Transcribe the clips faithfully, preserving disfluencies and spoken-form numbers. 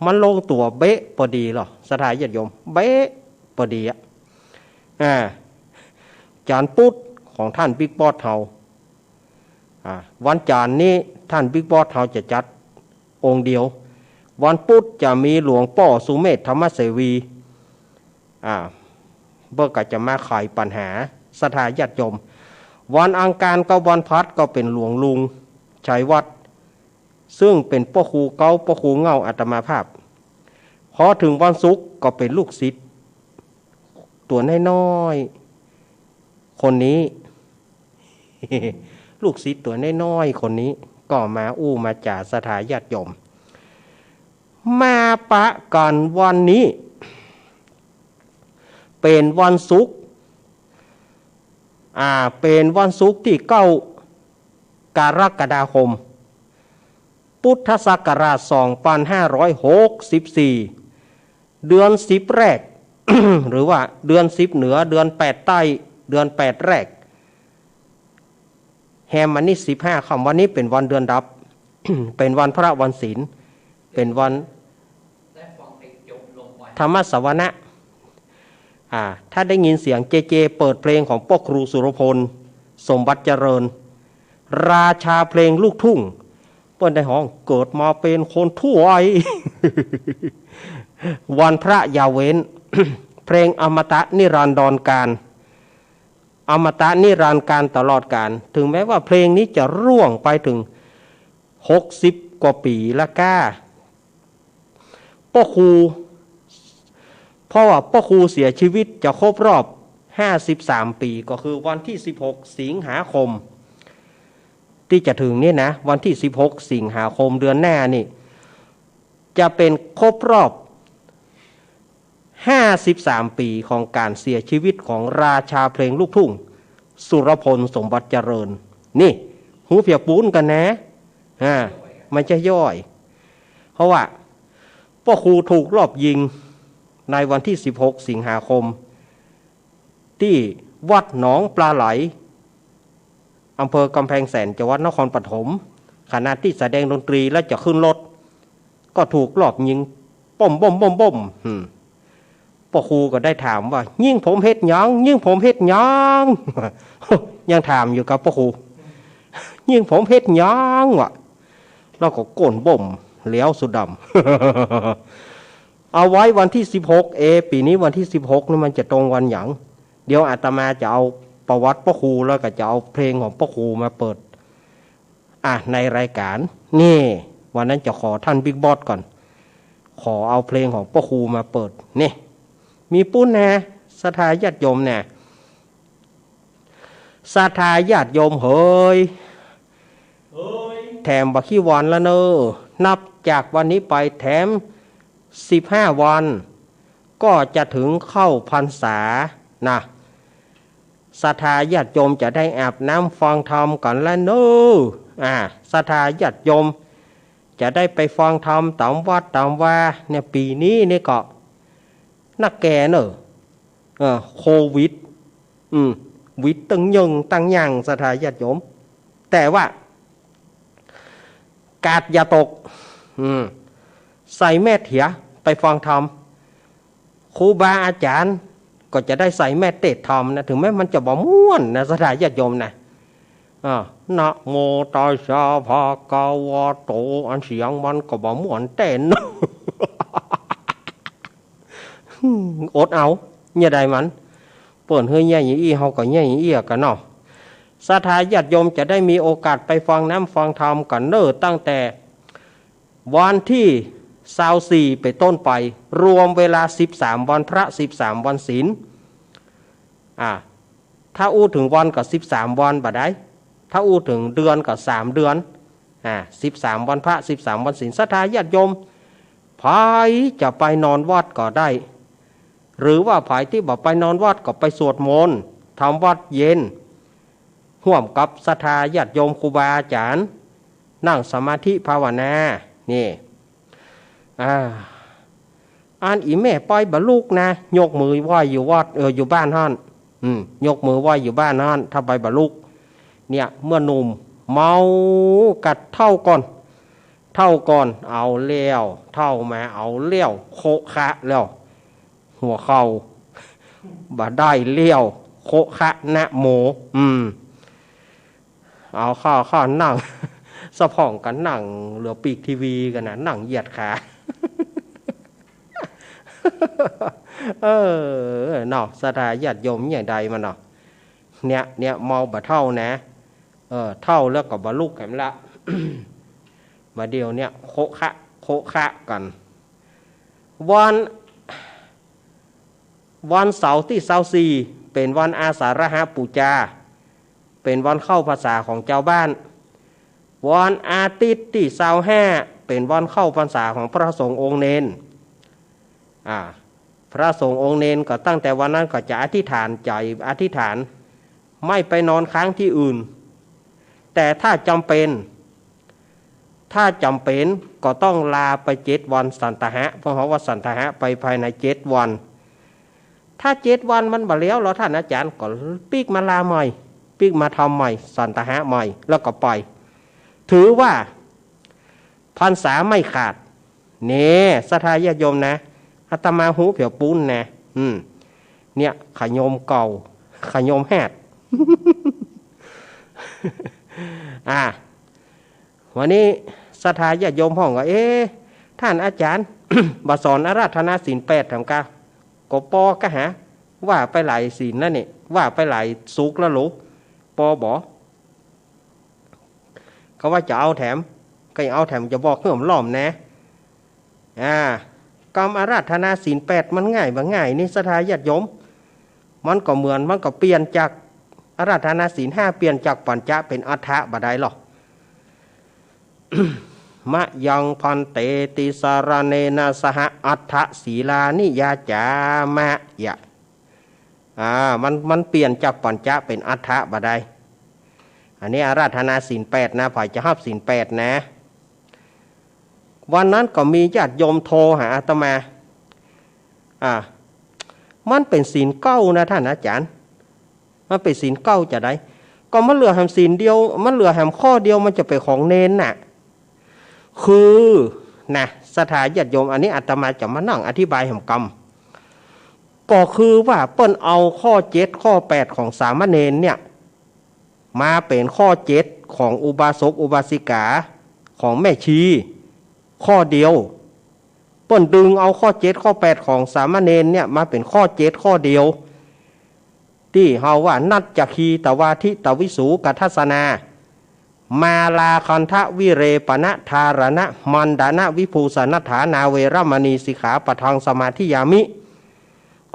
มันลงตั๋วเป๊ะปอดีลอ ศรัทธาญาติโยม เป๊ะปอดีอะ อ่า จ๋ารย์ปุ๊ดของต้านบิ๊กบอสเฮา อ่า วันจ๋ารย์นี้ต้านบิ๊กบอสเฮาจะจัดองค์เดียว วันปุ๊ดจะมีหลวงป้อสุเมธธรรมเสวี อ่า เปิ้นก็จะมาไขปัญหาศรัทธาญาติโยม วันอังคารกับวันพฤหัสก็เป๋นหลวงลุงชัยวัฒน์ ซึ่งเป๋นป้อครูเก๊า ป้อครูเหง้าอาตมาภาพ พอเถิงวันศุกร์ก็เป๋นลูกศิษย์ตั๋วน้อยๆ คนนี้ ลูกศิษย์ตั๋วน้อยๆ คนนี้ก็มาอู้มาจ๋าศรัทธาญาติโยม มาปะกั๋นวันนี้ เป๋นวันศุกร์ อ่า เป๋นวันศุกร์ตี้เก้า กรกฎาคม พุทธศักราช สองพันห้าร้อยหกสิบสี่ เดือนสิบแรก หรือว่าเดือนสิบเหนือ เดือนแปดใต้ เดือนแปดแรก แฮมวันนี้สิบห้าค่ำ วันนี้เป๋นวันเดือนดับ เป๋นวันพระวันศีล เป๋นวันธรรมสวนะ อ่า ถ้าได้ยินเสียงเจเจเปิดเพลงของป้อครูสุรพล สมบัติเจริญ ราชาเพลงลูกทุ่ง เปิ้นได้ฮ้อง เกิดมาเป๋นคนถ้วย วันพระอย่าเว้น เพลงอมตะนิรันดรกาล อมตะนิรันดรกาลตลอดกาล ถึงแม้ว่าเพลงนี้จะล่วงไปเถิงหกสิบกว่าปี๋แล้วก้า ป้อครู เพราะว่าป้อครูเสียชีวิตจะครบรอบห้าสิบสามปี๋ ก็คือวันตี้สิบหกสิงหาคมตี้จะเถิงนี้นะ วันตี้สิบหกสิงหาคมเดือนหน้านี่ จะเป๋นครบรอบห้าสิบสามปี๋ของก๋านเสียชีวิตของราชาเพลงลูกทุ่ง สุรพล สมบัติเจริญ นี่ ฮูเปียกปู๋นกั๋นนะ อ่า มันจะย่อย เพราะว่าป้อครูถูกลอบยิงในวันตี้สิบหกสิงหาคม ตี้วัดหนองปลาไหล อำเภอกำแพงแสน จังหวัดนครปฐม ขณะตี้แสดงดนตรีแล้วจะขึ้นรถ ก็ถูกลอบยิง ป้ม ป้ม ป้ม ป้ม อืม ป้อครูก็ได้ถามว่า "ยิงผมเฮ็ดหยัง ยิงผมเฮ็ดหยัง" ยังถามอยู่กับป้อครู "ยิงผมเฮ็ดหยัง" วะ แล้วก็ก้นบ้ม เหลียวสุดดำ เอาไว้วันตี้สิบหก เอ ปี๋นี้วันตี้สิบหกนี่มันจะตรงวันหยัง เดี๋ยวอาตมาจะเอาประวัติป้อครู แล้วก็จะเอาเพลงของป้อครูมาเปิด อ่ะ ในรายก๋าน นี่ วันนั้นจะขอต้านบิ๊กบอสก่อน ขอเอาเพลงของป้อครูมาเปิด นี่ มีปู๊นนะ ศรัทธาญาติโยมนะ ศรัทธาญาติโยมเหย แถมบ่ากี่วันแล้วเน่อ นับจากวันนี้ไปแถมสิบห้าวัน ก็จะเถิงเข้าพรรษานะ ศรัทธาญาติโยมจะได้อาบน้ำฟังธรรมกั๋นแล้วเน่อ อ่า ศรัทธาญาติโยมจะได้ไปฟังธรรมต๋ามวัดต๋ามวา เนี่ย ปี๋นี้นี่ก็ นักแก่เน่อ เออ โควิด อืม วิดตึงเยิงตังยัง ศรัทธาญาติโยม แต่ว่า กาดอย่าตก อืม ใส่แมสเหีย ไปฟังธรรม ครูบาอาจ๋ารย์ก็จะได้ใส่แมสเตศน์ธรรมนะ ถึงแม้มันจะบ่ม่วนนะ ศรัทธาญาติโยมนะ อ่า นะโมตัสสะภะคะวะโต อันเสียงมันก็บ่ม่วนแต๊เนาะ อดเอา เยียะใดมัน เปิ้นหื้อเยียะอย่างอี้ เฮาก็เยียะอย่างอี้กั๋นเนาะ ศรัทธาญาติโยมจะได้มีโอกาสไปฟังน้ำฟังธรรมกั๋นเน่อ ตั้งแต่วันตี้ซาวสี่เป๋นต้นไป รวมเวลาสิบสามวันพระ สิบสามวันศีล อ่า ถ้าอู้เถิงวันก็สิบสามวันบ่าดใด ถ้าอู้เถิงเดือนก็สามเดือน อ่า สิบสามวันพระ สิบสามวันศีล ศรัทธาญาติโยม ใผจะไปนอนวัดก็ได้ หรือว่าใผตี้บ่ไปนอนวัดก็ไปสวดมนต์ ทำวัตรเย็น ฮ่วมกับศรัทธาญาติโยมครูบาอาจ๋ารย์ นั่งสมาธิภาวนา นี่ อ่า อันอี่แม่ไปบ่ลุกนะ ยกมือไหว้อยู่วัด เออ อยู่บ้านหั้น อืม ยกมือไหว้อยู่บ้านหั้น ถ้าไปบ่ลุก เนี่ย เมื่อหนุ่มเมากัดเฒ่าก่อน เต้าก่อนเอาแล้ว เต้ามาเอาแล้ว โคะคะแล้ว หัวเข่า บ่ได้แล้ว โคะคะนะโม อืม เอาข้อ ข้อนั่ง สะพ่องกั๋นนั่งเหลือปีกทีวีกั๋นนะ นั่งเหยียดขา เออ เนาะ ศรัทธาญาติโยมอย่างใดมันเนาะ เนี่ย เนี่ย เมาบ่าเต้านะ เออ เต้าแล้วก็บ่ลุกแหมละ บ่าเดี่ยวเนี่ย โคะคะ โคะคะกั๋น วัน วันเสาร์ตี้ซาวสี่ เป๋นวันอาสาฬหปู๋จา เป๋นวันเข้าพรรษาของจาวบ้าน วันอาทิตย์ตี้ซาวห้า เป๋นวันเข้าพรรษาของพระสงฆ์องค์เณร อ่า พระสงฆ์องค์เณรก็ตั้งแต่วันนั้นก็จะอธิษฐานใจ๋ อธิษฐาน ไม่ไปนอนค้างตี้อื่น แต่ถ้าจ๋ำเป๋น ถ้าจ๋ำเป๋นก็ต้องลาไปเจ็ดวันสันตะหะ เพราะเฮาว่าสันตะหะไปภายในเจ็ดวัน ถ้าเจ็ดวันมันบ่แล้วเหรอต้านอาจ๋ารย์ ก็ปิ๊กมาลาใหม่ ปิ๊กมาทำใหม่ สันตะหะใหม่ แล้วก็ไป ถือว่าพรรษาไม่ขาด เน่ ศรัทธาญาติโยมนะ อาตมาฮู้เผียวปูนนะ อืม เนี่ย ขะโยมเก่า ขะโยมแฮด อ่า วันนี้ศรัทธาญาติโยมพ่องก็ เอ๊ะ ต้านอาจ๋ารย์ บ่สอนอาราธนาศีลแปดแถมกา ก็ปอก็หา ว่าไปหลายศีลแล้วนี่ ว่าไปหลายสุกร์แล้วหลู ปอบ่ ก็ว่าจะเอาแถม ก็ยังเอาแถม จะบอกหื้อมันล้อมแน่ อ่า กำอาราธนาศีลแปดมันง่ายบ่ง่ายนี่ศรัทธาญาติโยม มันก็เหมือน มันก็เปลี่ยนจากอาราธนาศีลห้า เปลี่ยนจากปัญจะเป๋นอัฏฐะบ่ได้หรอก มะยังภันเตติสรเณนะสหะอัฏฐศีลานิยาจามะ ยะ อ่า มัน มันเปลี่ยนจากปัญจะเป๋นอัฏฐะบ่ได้ อันนี้อาราธนาศีลแปดนะ ใผจะฮับศีลแปดนะ วันนั้นก็มีญาติโยมโทรหาอาตมา อ่า มันเป๋นศีลเก้านะต้านอาจ๋ารย์ มันเป๋นศีลเก้าจะใด ก็มันเหลือแหมศีลเดียว มันเหลือแหมข้อเดียว มันจะเป๋นของเณรน่ะ คือ นะ ศรัทธาญาติโยม อันนี้อาตมาจะมานั่งอธิบายแหมกำ ก็คือว่าเปิ้นเอาข้อเจ็ดข้อแปดของสามเณรเนี่ย มาเป๋นข้อเจ็ดของอุบาสกอุบาสิกา ของแม่ชี ข้อเดียว เปิ้นดึงเอาข้อเจ็ดข้อแปดของสามเณรเนี่ย มาเป๋นข้อเจ็ดข้อเดียว ตี้เฮาว่า นัจจคีตวาทิตวิสูกทัสสนา มาลาคันทะวิเรปณะทารณะมันดนะวิภูสนัฏฐานาเวรมณีสิกขาปะทังสมาธิยามิ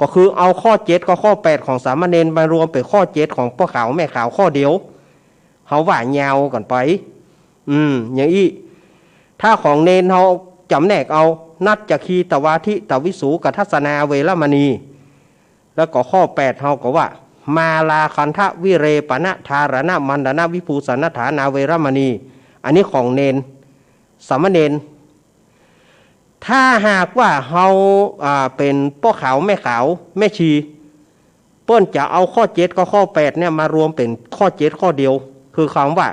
ก็คือเอาข้อเจ็ดกับข้อแปดของสามเณรมารวมเป๋นข้อเจ็ดของป้อขาวแม่ขาวข้อเดียว เฮาว่ายาวกั๋นไป อืม อย่างอี้ ถ้าของเณรเฮาจ๋ำแนกเอา นัจจคีตวาทิตวิสูกทัสสนาเวรมณี แล้วก็ข้อแปดเฮาก็ว่า มาลาคันทะวิเรปณะทารณะมันดนะวิภูสนัฏฐานาเวรมณี อันนี้ของเณร สามเณร ถ้าหากว่าเฮา อ่า เป๋นป้อขาวแม่ขาว แม่ชี เปิ้นจะเอาข้อเจ็ดกับข้อแปดเนี่ยมารวมเป๋นข้อเจ็ดข้อเดียว คือคำว่า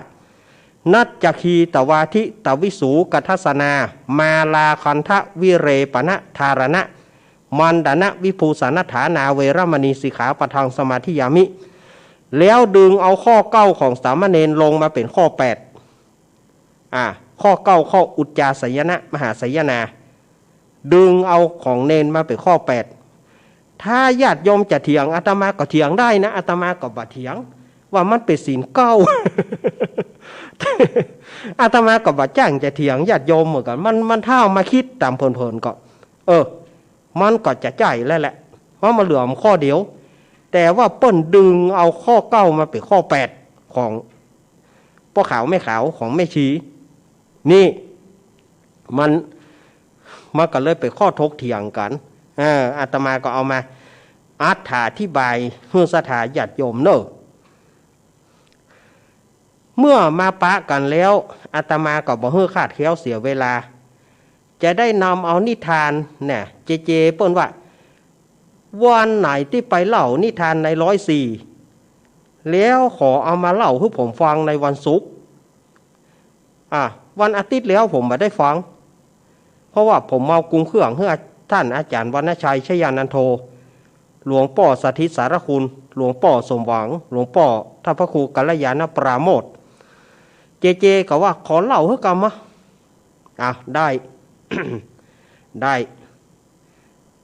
นัจจคีตวาทิตวิสูกทัสสนา มาลาคันทะวิเรปณะทารณะมันดนะวิภูสนัฏฐานาเวรมณีสิกขาปะทังสมาธิยามิ แล้วดึงเอาข้อเก้าของสามเณรลงมาเป๋นข้อแปด อ่า ข้อเก้า ข้ออุจจาสยนะมหาสยนา ดึงเอาของเณรมาเป๋นข้อแปด ถ้าญาติโยมจะเถียงอาตมาก็เถียงได้นะ อาตมาก็บ่เถียง ว่ามันเป๋นศีลเก้า อาตมาก็บ่จ้างจะเถียงญาติโยมเหมือนกั๋น มัน มันถ้าเอามาคิดต๋ามเพลินๆ ก็ เออ มันก็จะใจ้แล้วแหละ เพราะมันเหลือข้อเดียว แต่ว่าเปิ้นดึงเอาข้อเก้ามาเป๋นข้อแปดของป้อขาวแม่ขาวของแม่ชี นี่ มัน มันก็เลยเป๋นข้อถกเถียงกั๋น เออ อาตมาก็เอามาอธิบายหื้อศรัทธาญาติโยมเน่อ เมื่อมาปะกั๋นแล้ว อาตมาก็บ่หื้อคลาดแคล้วเสียเวลา จะได้นำเอานิทานเนี่ย เจเจเปิ้นว่า วันไหนตี้ไปเล่านิทานในร้อยสี่ แล้วขอเอามาเล่าหื้อผมฟังในวันศุกร์ อ่ะ วันอาทิตย์แล้วผมบ่ได้ฟัง เพราะว่าผมเมากุมเครื่องหื้อท่านอาจ๋ารย์วรรณชัย ชยานันโท หลวงป้อสถิตสารคุณ หลวงป้อสมหวัง หลวงป้อท่านพระครูกัลยาณปราโมทย์ เจเจก็ว่าขอเล่าหื้อกำมะ อ่ะ ได้ ได้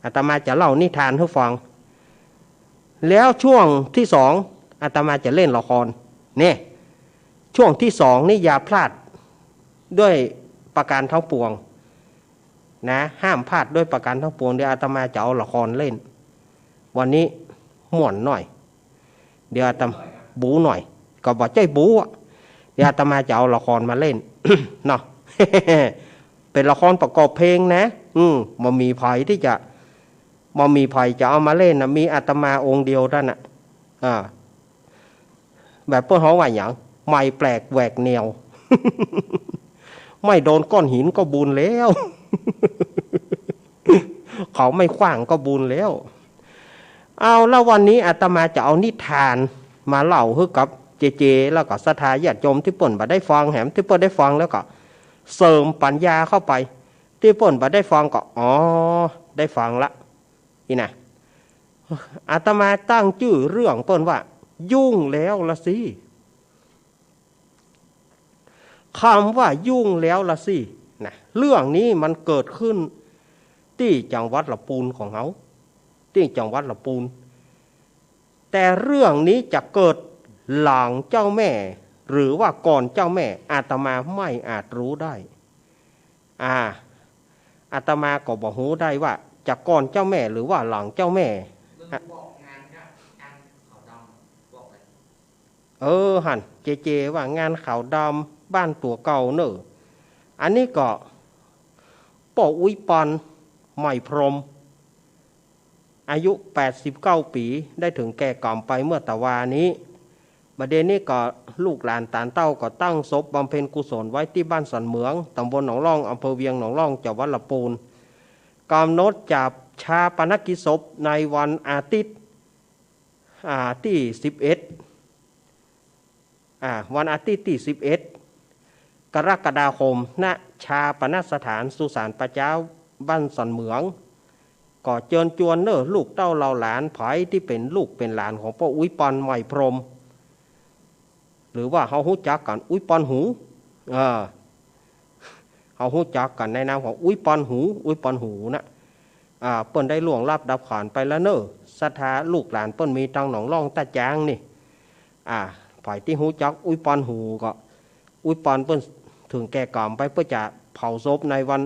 อาตมาจะเล่านิทานหื้อฟัง แล้วช่วงที่สอง อาตมาจะเล่นละคร เนี่ย ช่วงที่สองนี่อย่าพลาดด้วยประการทั้งปวงนะ ห้ามพลาดด้วยประการทั้งปวง เดี๋ยวอาตมาจะเอาละครเล่น วันนี้ม่วนหน่อย เดี๋ยวอาตมาบู๊หน่อย ก็บ่ใจ้บู๊อะ เดี๋ยวอาตมาจะเอาละครมาเล่น เนาะ เป็นละครประกอบเพลงนะ อืม บ่มีใผที่จะ บ่มีใผจะเอามาเล่นนะ มีอาตมาองค์เดียวเต้านั้นน่ะ อ่า แบบเปิ้นฮ้องว่าหยัง ใหม่แปลกแหวกแนว ไม่โดนก้อนหินก็บุญแล้ว เขาไม่ขว้างก็บุญแล้ว เอาละ วันนี้อาตมาจะเอานิทานมาเล่าหื้อกับเจเจ แล้วก็ศรัทธาญาติโยมตี้เปิ้นบ่ได้ฟัง แหมตี้เปิ้นได้ฟังแล้วก็เสริมปัญญาเข้าไป ตี้เปิ้นบ่ได้ฟังก็ อ๋อ ได้ฟังละ นี่นะ อาตมาตั้งจื้อเรื่องเปิ้นว่า ยุ่งแล้วละสิ คำว่ายุ่งแล้วละสิ นะ เรื่องนี้มันเกิดขึ้นตี้จังหวัดละปูนของเฮา ตี้จังหวัดละปูน แต่เรื่องนี้จะเกิดหลังเจ้าแม่ หรือว่าก่อนเจ้าแม่ อาตมาไม่อาจรู้ได้ อ่า อาตมาก็บ่ฮู้ได้ว่าจะก่อนเจ้าแม่หรือว่าหลังเจ้าแม่ เออ หั่น เจเจว่างานขาวดำบ้านตั๋วเก่าเน่อ อันนี้ก็ป้ออุ๊ยปัน ใหม่พรหม อายุแปดสิบเก้าปี๋ ได้ถึงแก่กรรมไปเมื่อตะวานี้ บ่าเดี่ยวนี้ก็ลูกหลานตานเต้าก็ตั้งศพบำเพ็ญกุศลไว้ตี้บ้านสันเหมือง ตำบลหนองล่อง อำเภอเวียงหนองล่อง จังหวัดละปูน กำหนดจะฌาปนกิจศพในวันอาทิตย์ อ่า ตี้สิบเอ็ด อ่า วันอาทิตย์ตี้สิบเอ็ด กรกฎาคม ณ ฌาปนสถานสุสานป่าจ๊าบ้านสันเหมือง ก็เจิญจวนเน่อลูกเต้าเหล่าหลาน ใผตี้เป๋นลูกเป๋นหลานของป้ออุ๊ยปัน ใหม่พรหม หรือว่าเฮาฮู้จักกั๋น อุ๊ยปันหู เออ เฮาฮู้จักกั๋นในนามของอุ๊ยปันหู อุ๊ยปันหูนะ อ่า เปิ้นได้ล่วงลับดับขันไปแล้วเน่อ ศรัทธาลูกหลานเปิ้นมีตางหนองล่อง ต้าจ๊างนี่ อ่า ใผตี้ฮู้จักอุ๊ยปันหูก็ อุ๊ยปันเปิ้นถึงแก่กรรมไป เปิ้นจะเผาศพในวัน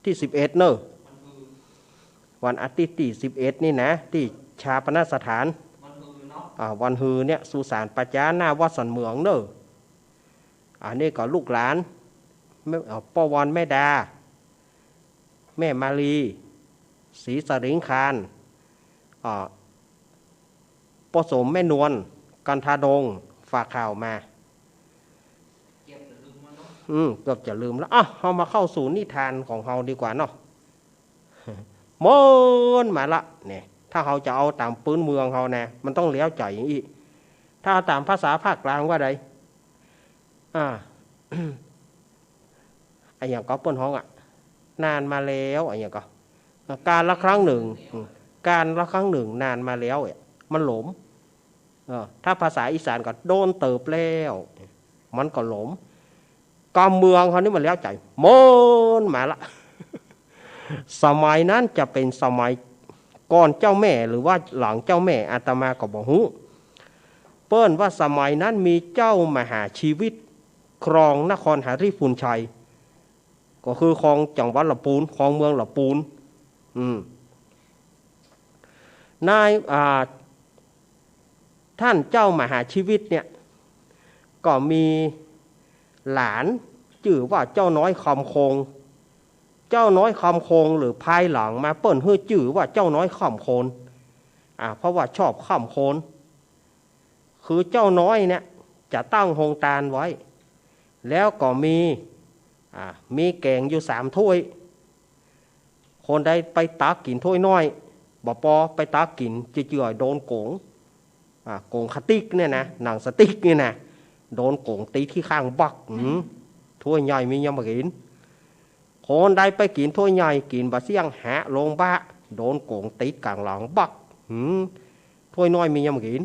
ตี้สิบเอ็ดเน่อ วันอาทิตย์ตี้สิบเอ็ดนี่นะ ตี้ฌาปนสถาน อ่า วันฮือเนี่ย สุสานป่าจ๊าหน้าวัดสันเหมืองเน่อ อันนี้ก็ลูกหลาน แม่ เอ่อ ป้อวอน แม่ดา แม่มาลี ศรีสริงคาน อ่า ป้อสม แม่นวล กันทาดง ฝากข่าวมา อืม เกือบจะลืมแล้ว อ่ะ เฮามาเข้าสู่นิทานของเฮาดีกว่าเนาะ ม่วนมาละเนี่ย ถ้าเฮาจะเอาต๋ามปื๊นเมืองเฮานะ มันต้องแล้วใจ๋อี้ ถ้าเอาต๋ามภาษาภาคกลางว่าใด อ่า อะหยังก็เปิ้นฮ้องอะ นานมาแล้ว อะหยังก็ กาลครั้งหนึ่ง อืม กาลครั้งหนึ่งนานมาแล้วเนี่ย มันหลม เออ ถ้าภาษาอีสานก็โดนเติบแล้ว มันก็หลม กำเมืองเฮานี่มันแล้วใจ๋ ม่วนมาละ สมัยนั้นจะเป๋นสมัยก่อนเจ้าแม่หรือว่าหลังเจ้าแม่ อาตมาก็บ่ฮู้ เปิ้นว่าสมัยนั้นมีเจ้ามหาชีวิต ครองนครหริภุญชัย ก็คือครองจังหวัดละปูน ครองเมืองละปูน อืม นาย อ่า ท่านเจ้ามหาชีวิตเนี่ย ก็มีหลานจื้อว่าเจ้าน้อยคำโคง เจ้าน้อยคำโคง หรือภายหลังมาเปิ้นหื้อจื้อว่าเจ้าน้อยคำโคน อ่า เพราะว่าชอบคำโคน คือเจ้าน้อยเนี่ยจะตั้งโฮงตานไว้ แล้วก็มี อ่า มีแก๋งอยู่สามถ้วย คนใดไปตักกิ๋นถ้วยน้อย บ่ปอไปตักกิ๋นเจื่อยๆ โดนก๋ง อ่า ก๋งคาติกเนี่ยนะ หนังสติ๊กเนี่ยนะ โดนก๋งตี๋ที่ข้างบัก อืม ถ้วยใหญ่มียำบ่ากิ๋น คนใดไปกิ๋นถ้วยใหญ่ กิ๋นบ่าเสี้ยง หะลงบ่า โดนโก๋งติดก๋างหลังบัก หืม ถ้วยน้อยมียำบ่ากิ๋น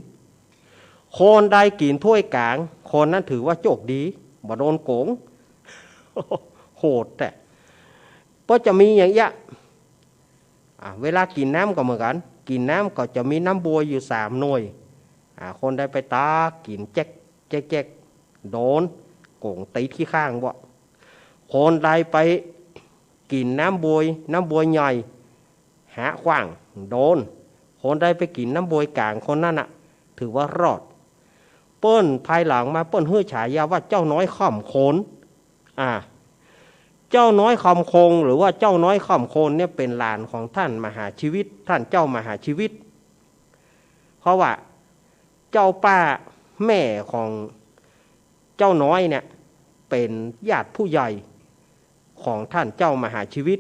คนใดกิ๋นถ้วยก๋าง คนนั้นถือว่าโจคดี บ่โดนโก๋ง โหดแต๊ ก็จะมีอย่างเอี้ย อ่า เวลากิ๋นน้ำก็เหมือนกั๋น กิ๋นน้ำก็จะมีน้ำบวยอยู่สามหน่วย อ่า คนใดไปตักกิ๋นแจ๊ก แจ๊ก แจ๊ก โดนโก๋งติดขี้ข้างบ่า คนใดไปกิ๋นน้ำบวย น้ำบวยใหญ่ หะขว้าง โดน คนใดไปกิ๋นน้ำบวยก๋าง คนนั้นน่ะ ถือว่ารอด เปิ้นภายหลังมาเปิ้นหื้อฉายาว่าเจ้าน้อยค่ำโคน อ่า เจ้าน้อยค่ำโคน หรือว่าเจ้าน้อยค่ำโคนเนี่ยเป๋นหลานของต้านมหาชีวิต ต้านเจ้ามหาชีวิต เพราะว่าเจ้าป้าแม่ของเจ้าน้อยเนี่ยเป๋นญาติผู้ใหญ่ของต้านเจ้ามหาชีวิต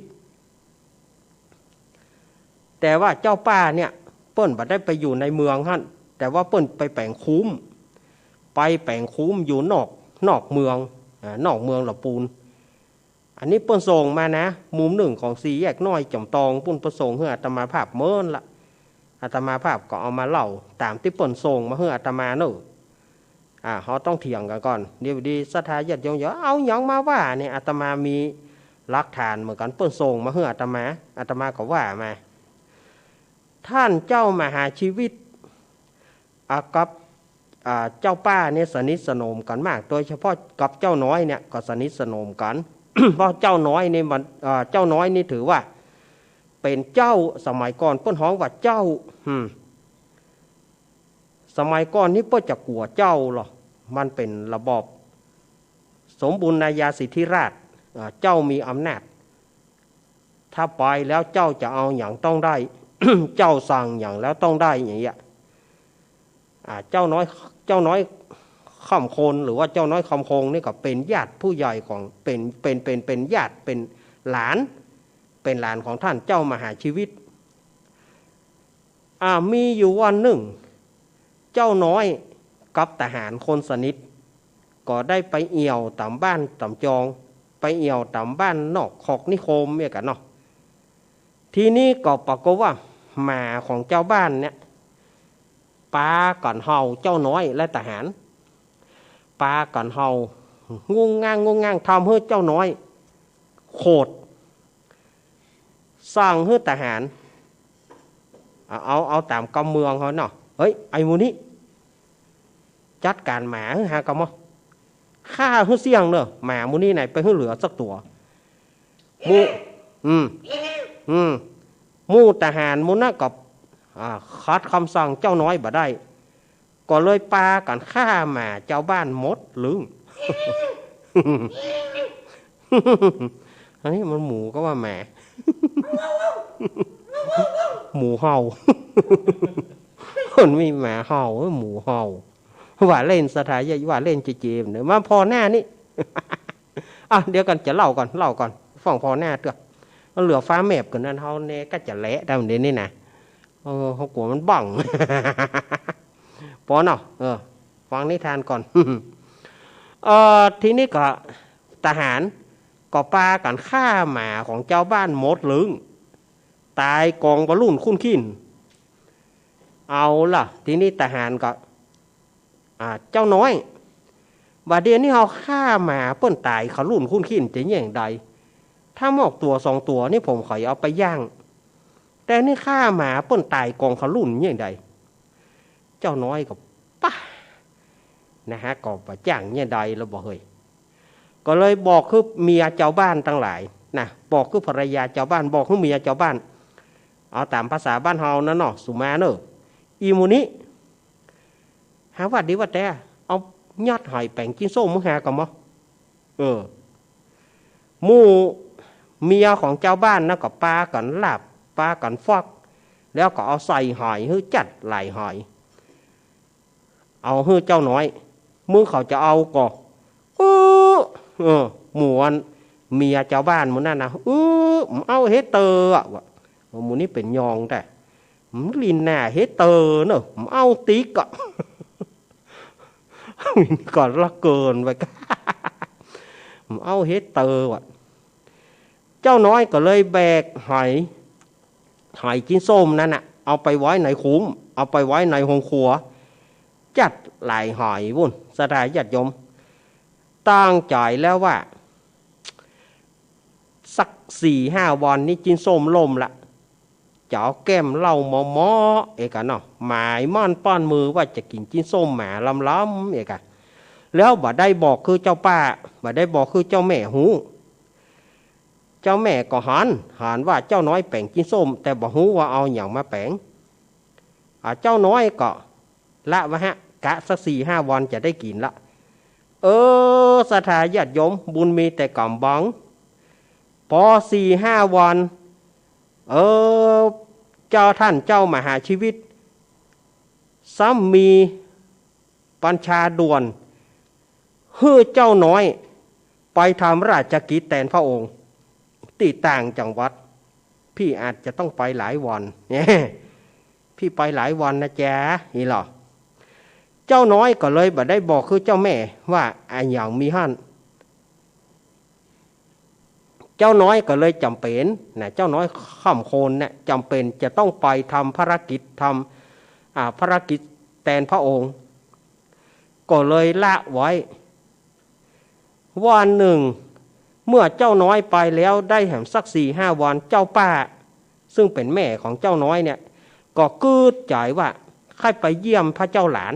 แต่ว่าเจ้าป้าเนี่ยเปิ้นบ่ได้ไปอยู่ในเมืองหั้น แต่ว่าเปิ้นไปแป๋งคุ้ม ไปแป๋งคุ้มอยู่นอก นอกเมือง อ่า นอกเมืองละปูน อันนี้เปิ้นส่งมานะ มุมนึ่งของสี่แยกน้อยจ๋อมตองปู้น เปิ้นส่งหื้ออาตมาภาพเมินละ อาตมาภาพก็เอามาเล่าต๋ามตี้เปิ้นส่งมาหื้ออาตมาเนาะ อ่า เฮาต้องเถียงกั๋นก่อน เดี๋ยวดีศรัทธาญาติโยมจะเอาหยังมาว่าเนี่ย อาตมามีหลักฐานเหมือนกั๋น เปิ้นส่งมาหื้ออาตมา อาตมาก็ว่ามา ต้านเจ้ามหาชีวิต อ่า กับ อ่า เจ้าป้าเนี่ยสนิทสนมกั๋นมาก โดยเฉพาะกับเจ้าน้อยเนี่ยก็สนิทสนมกั๋น เพราะเจ้าน้อยนี่มัน อ่า เจ้าน้อยนี่ถือว่าเป๋นเจ้า สมัยก่อนเปิ้นฮ้องว่าเจ้า อืม สมัยก่อนนี่เปิ้นจะกั๋วเจ้าลอ มันเป๋นระบอบสมบูรณาญาสิทธิราชย์ อ่า เจ้ามีอำนาจ ถ้าไปแล้วเจ้าจะเอาหยังต้องได้ เจ้าสั่งหยังแล้วต้องได้อย่างเงี้ย อ่า เจ้าน้อย เจ้าน้อยค่ำโคน หรือว่าเจ้าน้อยค่ำโคนนี่ก็เป๋นญาติผู้ใหญ่ของ เป๋น เป๋น เป๋น เป๋นญาติ เป๋นหลาน เป๋นหลานของต้านเจ้ามหาชีวิต อ่า มีอยู่วันนึ่ง เจ้าน้อยกับทหารคนสนิท ก็ได้ไปเอี่ยวต๋ามบ้านต๋ามจอง ไปเอี่ยวต๋ามบ้านนอกคอกนิคมเนี่ยกั๋นเนาะ ทีนี้ก็ปรากฏว่าหมาของจาวบ้านเนี่ย ปากั๋นเห่าเจ้าน้อยและทหาร ปากั๋นเห่า งุ่งง่าง งุ่งง่าง ทำหื้อเจ้าน้อยโขด สั่งหื้อทหาร เอา เอา เอาต๋ามกำเมืองเขาเนาะ เฮ้ย ไอ้หมู่นี้ จัดก๋านหมาหื้อหาก่อมอ ฆ่าหื้อเสี้ยงเน่อ หมาหมู่นี้ไหนไปหื้อเหลือสักตั๋ว หมู่ อืม อืม หมู่ทหารหมู่นั้นก็ อ่า ขัดกำสั่งเจ้าน้อยบ่ได้ ก็เลยปากั๋นฆ่าหมาจาวบ้านหมดลึง อันนี้มันหมูก็ว่าหมา หมูเห่า มันมีหมาเห่า หมูเห่า ว่าเล่นศรัทธาญาติ ว่าเล่นเจมส์เนี่ย มาผ่อหน้านี่ อ่ะ เดี๋ยวก่อน จะเล่าก่อน เล่าก่อน ฟังผ่อหน้าเตื้อ มันเหลือฟ้าแมบกั๋นนั้น เฮาแน่ก็จะแหละได้เดี๋ยวนี้นะ เออ เฮากั๋วมันบั้ง ปอเนาะ เออ ฟังนิทานก่อน เออ ทีนี้ก็ทหารก็ปากั๋นฆ่าหมาของจาวบ้านหมดลึง ต๋ายก๋องบะลุ่นคุ้นขี้น เอาล่ะ ทีนี้ทหารก็ อ่า เจ้าน้อย บ่าเดี่ยวนี้เฮาฆ่าหมาเปิ้นต๋ายขลุ่นคุ้นขี้นจะเยียะใด ถ้ามอกตั๋วสองตั๋วนี่ผมขอยเอาไปย่าง แต่นี่ฆ่าหมาเปิ้นต๋ายก๋องขลุ่นเยียะใด เจ้าน้อยก็ปะ นะฮะ ก็บ่จ้างเยียะใดแล้วบ่เฮย ก็เลยบอกคือเมียจาวบ้านตังหลายนะ บอกคือภรรยาจาวบ้าน บอกคือเมียจาวบ้าน เอาต๋ามภาษาบ้านเฮานะเนาะ สุมาเน่อ อีหมู่นี้ หาว่าดีว่าแต๊ เอายัดหอยแป๋งกิ๋นส้มหื้อหาก่อมอ เออ หมู่เมียของจาวบ้านนะก็ปากั๋นลาบ ปากั๋นฟอก แล้วก็เอาใส่หอยหื้อจัดหลายหอย เอาหื้อเจ้าน้อย มึงเขาจะเอาก่อ เออ เออ หมู่อันเมียจาวบ้านหมู่นั้นนะ เออ บ่เอาเฮเตออะ ว่า หมู่นี้เป๋นยองแต๊ มันลินหน้าเฮเตอเน่อ บ่เอาติ๊กอะ ก็ละเกินไป ก็ เอาเหเต๋อว่ะ เจ้าน้อยก็เลยแบกหอย หอยจิ๊นส้มนั้นน่ะ เอาไปไว้ในคุ้ม เอาไปไว้ในโฮงครัว จัดหลายหอยปุ้น ศรัทธาญาติโยม ตั้งใจ๋แล้วว่า สักสี่ห้าวันนี้จิ๊นส้มล่มละ จะเอาแก้มเหล้าเมาะๆ เอกะเนาะ หมายม่อนป้อนมือว่าจะกิ๋นจิ๊นส้มหมาลำๆ เอกะ แล้วบ่ได้บอกคือเจ้าป้า บ่ได้บอกคือเจ้าแม่ฮู้ เจ้าแม่ก็หัน หันว่าเจ้าน้อยแป๋งจิ๊นส้ม แต่บ่ฮู้ว่าเอาหยังมาแป๋ง อ่า เจ้าน้อยก็ละวะฮะ กะสักสี่ห้าวันจะได้กิ๋นละ เออ ศรัทธาญาติโยม บุญมีแต่ก๋ำบัง ปอสี่ห้าวัน เออ เจ้า ท่านเจ้ามหาชีวิต ซ้ำมีบัญชาด่วน หื้อเจ้าน้อยไปทำราชกิจแตนพระองค์ ตี้ต่างจังหวัด พี่อาจจะต้องไปหลายวัน เนี่ย พี่ไปหลายวันนะจ๊ะ นี่หรอ เจ้าน้อยก็เลยบ่ได้บอกคือเจ้าแม่ว่าอะหยังมีหั้น เจ้าน้อยก็เลยจ๋ำเป๋นนะ เจ้าน้อยค่ำคนเนี่ย จ๋ำเป๋นจะต้องไปทำภารกิจ ทำ อ่า ภารกิจแตนพระองค์ ก็เลยละไว้ วันหนึ่ง เมื่อเจ้าน้อยไปแล้วได้แหมสักสี่ห้าวัน เจ้าป้า ซึ่งเป๋นแม่ของเจ้าน้อยเนี่ย ก็กึ๊ดใจ๋ว่า ใค่ไปเยี่ยมพระเจ้าหลาน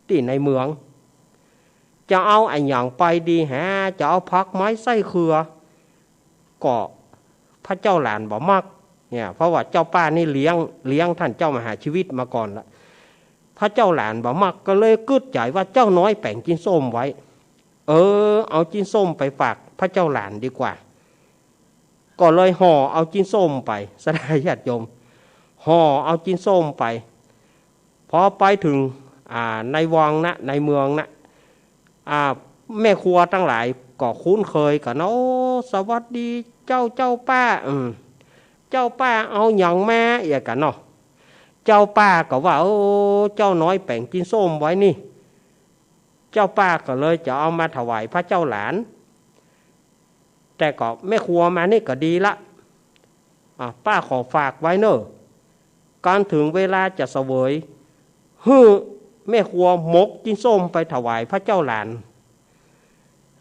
ตี้ในเมือง จะเอาอะหยังไปดีฮะ จะเอาผักไม้ไส้เขือ ก็พระเจ้าหลานบ่มัก เนี่ย เพราะว่าเจ้าป้านี่เลี้ยง เลี้ยงท่านเจ้ามหาชีวิตมาก่อนละ พระเจ้าหลานบ่มัก ก็เลยกึ๊ดใจ๋ว่าเจ้าน้อยแป๋งจิ๊นส้มไว้ เออ เอาจิ๊นส้มไปฝากพระเจ้าหลานดีกว่า ก็เลยห่อเอาจิ๊นส้มไป ศรัทธาญาติโยม ห่อเอาจิ๊นส้มไป พอไปเถิง อ่า ในวังนะ ในเมืองนะ อ่า แม่ครัวตังหลายก็คุ้นเคยกั๋นเนาะ โอ้ สวัสดีเจ้า เจ้าป้า อืม เจ้าป้าเอาหยังมา เอียกั๋นเนาะ เจ้าป้าก็ว่า โอ้ เจ้าน้อยแป๋งจิ๊นส้มไว้นี่ เจ้าป้าก็เลยจะเอามาถวายพระเจ้าหลาน แต่ก็แม่ครัวมานี่ก็ดีละ อ่ะ ป้าขอฝากไว้เน่อ ก่อนเถิงเวลาจะเสวย หื้อแม่ครัวหมกจิ๊นส้มไปถวายพระเจ้าหลาน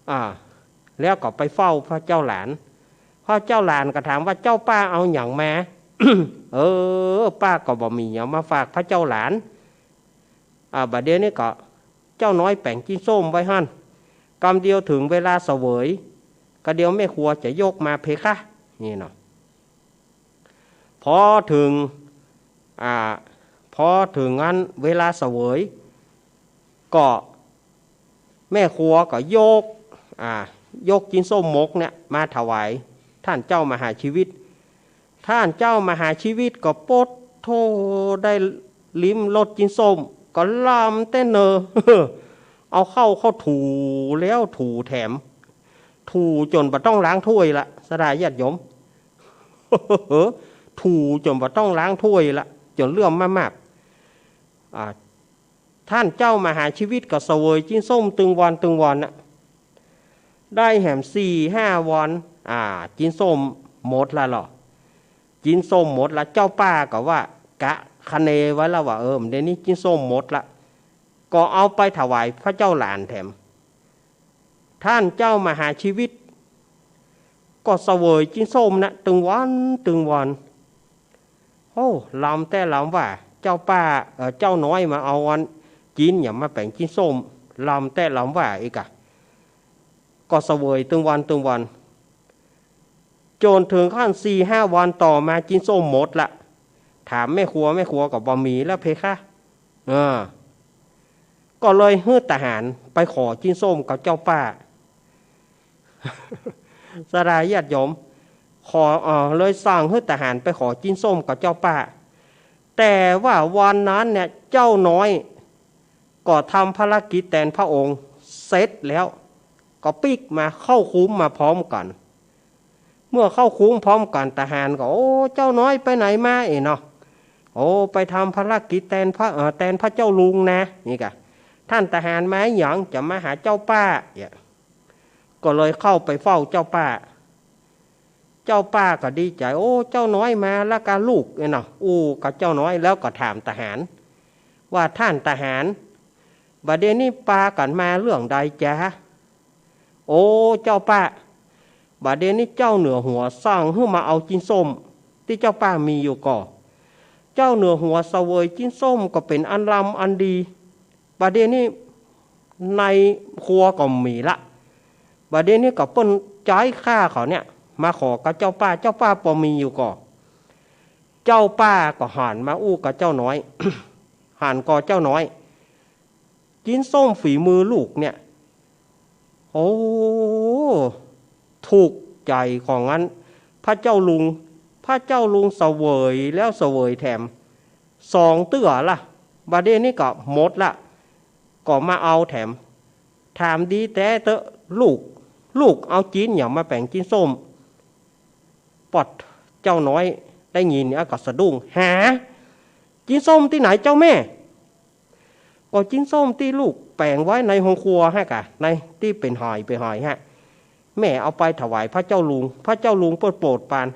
อ่า แล้วก็ไปเฝ้าพระเจ้าหลาน พระเจ้าหลานก็ถามว่า เจ้าป้าเอาหยังมา เออ ป้าก็บ่มีหยังมาฝากพระเจ้าหลาน อ่า บ่าเดี่ยวนี้ก็ เจ้าน้อยแป๋งจิ๊นส้มไว้หั้น กำเดียวเถิงเวลาเสวย กำเดียวแม่ครัวจะยกมาเพคะ นี่เนาะ พอเถิง อ่า พอเถิงอันเวลาเสวย ก็แม่ครัวก็ยก อ่า ยกจิ๊นส้มหมกเนี่ยมาถวายท่านเจ้ามหาชีวิต ท่านเจ้ามหาชีวิตก็ปดโธ่ ได้ลิ้มรสจิ๊นส้ม ก็ลำเต้นเนอ เอาเข้าเข้าถูแล้วถูแถม ถูจ๋นบ่ต้องล้างถ้วยละ ศรัทธาญาติโยม ถูจ๋นบ่ต้องล้างถ้วยละ จ๋นเลื่อมมามาก อ่า ท่านเจ้ามหาชีวิตก็เสวยจิ๊นส้มตึงวันตึงวันน่ะ ได้แหมสี่ห้าวัน อ่า จิ๊นส้มหมดละเหรอ จิ๊นส้มหมดละ เจ้าป้าก็ว่ากะคะเนไว้แล้วว่า เออ เดี๋ยวนี้จิ๊นส้มหมดละ ก็เอาไปถวายพระเจ้าหลานแถม ท่านเจ้ามหาชีวิต ก็เสวยจิ๊นส้มนะ ตึงวันตึงวัน โอ้ ลำแต๊ลำว่า เจ้าป้า เอ่อ เจ้าน้อยมาเอาอันจิ๊นหยังมาแป๋งจิ๊นส้ม ลำแต๊ลำว่าอีกอะ ก็เสวยตึงวันตึงวัน จ๋นเถิงขั้นสี่ห้าวันต่อมาจิ๊นส้มหมดละ ถามแม่ครัว แม่ครัวก็บ่มีแล้วเพคะ เออ ก็เลยหื้อทหารไปขอจิ๊นส้มกับเจ้าป้า ศรัทธาญาติโยม ขอ เอ่อ เลยสั่งหื้อทหารไปขอจิ๊นส้มกับเจ้าป้า แต่ว่าวันนั้นเนี่ย เจ้าน้อยก็ทำภารกิจแตนพระองค์เสร็จแล้ว ก็ปิ๊กมาเข้าคุ้มมาพร้อมกั๋น เมื่อเข้าคุ้มพร้อมกั๋น ทหารก็ โอ้ เจ้าน้อยไปไหนมาเอ๋เนาะ โอ้ ไปทำภารกิจแตนพระ เอ่อ แตนพระเจ้าลุงนะ นี่กะ ท่านทหารมาหยัง จะมาหาเจ้าป้า เนี่ย ก็เลยเข้าไปเฝ้าเจ้าป้า เจ้าป้าก็ดีใจ๋ โอ้ เจ้าน้อยมาแล้วกาลูก เนี่ยเนาะ อู้กับเจ้าน้อยแล้วก็ถามทหาร ว่าท่านทหาร บ่าเดี่ยวนี้ปากั๋นมาเรื่องใดจ๊ะ โอ้ เจ้าป้า บ่าเดี่ยวนี้เจ้าเหนือหัวสั่งหื้อมาเอาจิ๊นส้มตี้เจ้าป้ามีอยู่ก่อ เจ้าเหนือหัวเสวยจิ๊นส้มก็เป๋นอันลำอันดี บ่าเดี่ยวนี้ในครัวก็บ่มีละ บ่าเดี่ยวนี้ก็เปิ้นใจ๊ข้าเขาเนี่ย มาขอกับเจ้าป้า เจ้าป้าปอมีอยู่ก่อ เจ้าป้าก็หันมาอู้กับเจ้าน้อย หันก่อเจ้าน้อย จิ๊นส้มฝีมือลูกเนี่ย โอ้ ถูกใจ๋ของอันพระเจ้าลุง พระเจ้าลุงเสวยแล้วเสวยแถมสองเตื้อละ บ่าเดี่ยวนี้ก็หมดละ ก็มาเอาแถม ถามดีแต๊เต๊อะลูก ลูกเอาจิ๊นหยังมาแป๋งจิ๊นส้ม ปอด เจ้าน้อยได้ยินเนี่ยก็สะดุ้ง หา จิ๊นส้มตี้ไหนเจ้าแม่ ก็จิ๊นส้มตี้ลูกแป๋งไว้ในห้องครัวฮะกะ ในตี้เป๋นหอยเป๋นหอยฮะ แม่เอาไปถวายพระเจ้าลุง พระเจ้าลุงเปิ้นโปรดปราน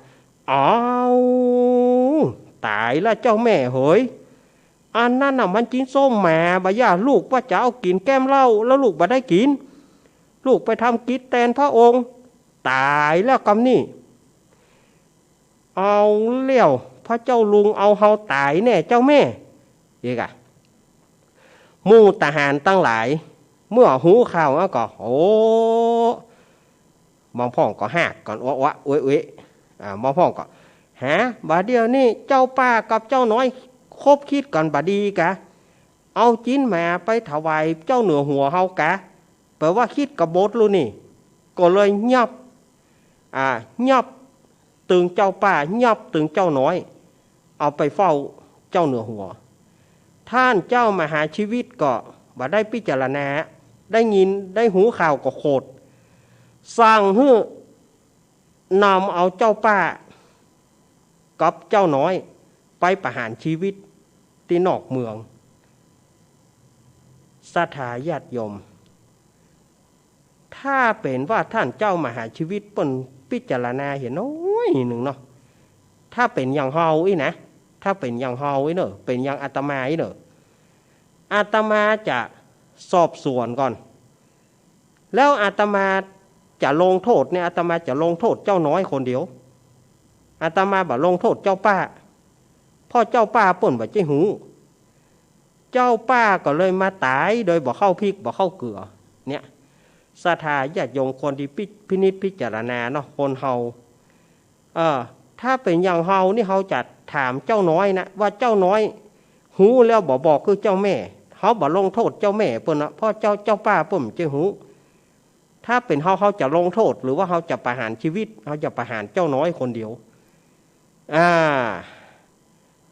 อ้าว ต๋ายละเจ้าแม่เหย อันนั้นน่ะมันจิ๊นส้มหมา บ่าเดี่ยวลูกว่าจะเอากิ๋นแก้มเหล้า แล้วลูกบ่ได้กิ๋น ลูกไปทำกิจแตนพระองค์ ต๋ายแล้วกำนี้ เอาแล้ว พระเจ้าลุงเอาเฮาต๋ายแน่เจ้าแม่ เอกอะ หมู่ทหารตังหลาย เมื่อฮู้ข่าวแล้วก็ โอ้ บางพ่องก็ฮากกั๋น อ๊ะอ๊ะ เอ๊ะเอ๊ะ อ่า บางพ่องก็ หา บ่าเดี่ยวนี้เจ้าป้ากับเจ้าน้อยคบคิดกั๋นบ่ดีกา เอาจิ๊นหมาไปถวายเจ้าเหนือหัวเฮากา แป๋ว่าคิดกบฏลูกนี่ ก็เลยยับ อ่า ยับตึงเจ้าป้า ยับตึงเจ้าน้อย เอาไปเฝ้าเจ้าเหนือหัว ท่านเจ้ามหาชีวิตก็บ่ได้พิจารณา ได้ยินได้ฮู้ข่าวก็โขด สั่งหื้อนำเอาเจ้าป้ากับเจ้าน้อยไปประหารชีวิตตี้นอกเมือง ศรัทธาญาติโยม ถ้าเป๋นว่าท่านเจ้ามหาชีวิตเปิ้นพิจารณาเหียน้อยนึ่งเนาะ ถ้าเป๋นอย่างเฮาอี้นะ ถ้าเป๋นอย่างเฮาอี้เน่อ เป๋นอย่างอาตมาอี้เน่อ อาตมาจะสอบสวนก่อน แล้วอาตมาจะลงโทษเนี่ย อาตมาจะลงโทษเจ้าน้อยคนเดียว อาตมาบ่ลงโทษเจ้าป้า เพราะเจ้าป้าเปิ้นบ่ใจ้ฮู้ เจ้าป้าก็เลยมาต๋ายโดยบ่เข้าพริกบ่เข้าเกลือ เนี่ย ศรัทธาญาติโยมควรตี้พิ พินิจพิจารณาเนาะ คนเฮา เออ ถ้าเป๋นอย่างเฮานี่ เฮาจะถามเจ้าน้อยนะ ว่าเจ้าน้อยฮู้แล้วบ่บอกคือเจ้าแม่ เฮาบ่ลงโทษเจ้าแม่เปิ้นนะ เพราะเจ้า เจ้าป้าเปิ้นบ่ใจ้ฮู้ ถ้าเป๋นเฮา เฮาจะลงโทษ หรือว่าเฮาจะประหารชีวิต เฮาจะประหารเจ้าน้อยคนเดียว อ่า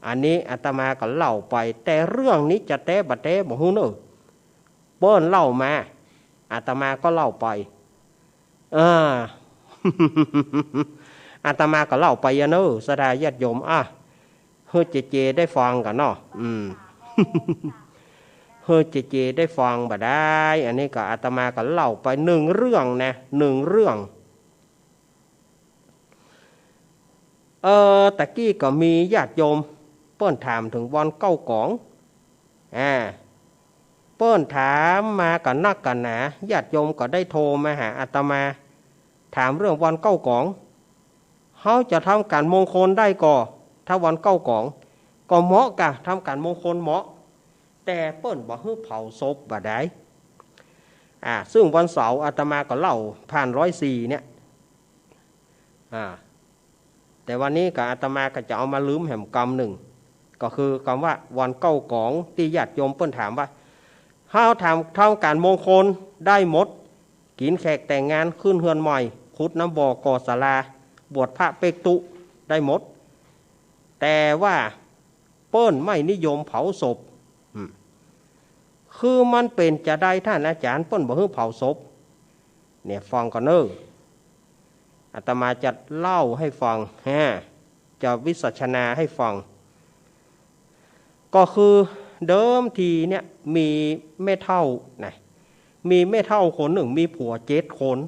อันนี้อาตมาก็เล่าไป แต่เรื่องนี้จะแต๊บ่แต๊บ่ฮู้เน่อ เปิ้นเล่ามา อาตมาก็เล่าไป เออ อาตมาก็เล่าไปอะเน่อ ศรัทธาญาติโยม อ่ะ หื้อเจเจได้ฟังกั๋นเนาะ อืม หื้อเจเจได้ฟังบ่ได้ อันนี้ก็อาตมาก็เล่าไปนึ่งเรื่องนะ นึ่งเรื่อง เออ ตะกี้ก็มีญาติโยมเปิ้นถามเถิงบ่อนเก๊ากอง อ่า เปิ้นถามมากั๋นนักกั๋นหนา ญาติโยมก็ได้โทรมาหาอาตมา ถามเรื่องบ่อนเก๊ากอง เฮาจะทำก๋านมงคลได้ก่อ ถ้าบ่อนเก๊ากอง ก็เหมาะกา ทำก๋านมงคลเหมาะ แต่เปิ้นบ่หื้อเผาศพบ่าดาย อ่า ซึ่งวันเสาร์อาตมาก็เล่าผ่านร้อยสี่เนี่ย อ่า แต่วันนี้ก็อาตมาก็จะเอามาลืมแหมกำนึ่ง ก็คือกำว่าบ่อนเก๊ากอง ตี้ญาติโยมเปิ้นถามว่า เฮาทำก๋านมงคลได้หมด กิ๋นแขกแต่งงาน ขึ้นเฮือนใหม่ ขุดน้ำบ่อ ก่อศาลา บวชพระเป๊กตุ๊ ได้หมด แต่ว่าเปิ้นไม่นิยมเผาศพ อืม คือมันเป๋นจาใดท่านอาจ๋ารย์ เปิ้นบ่หื้อเผาศพ เนี่ยฟังก่อนเน่อ อาตมาจะเล่าหื้อฟัง ฮะ จะวิสัชนาหื้อฟัง ก็คือเดิมทีเนี่ยมีแม่เฒ่านะ มีแม่เฒ่าคนนึ่งมีผัวเจ็ดคน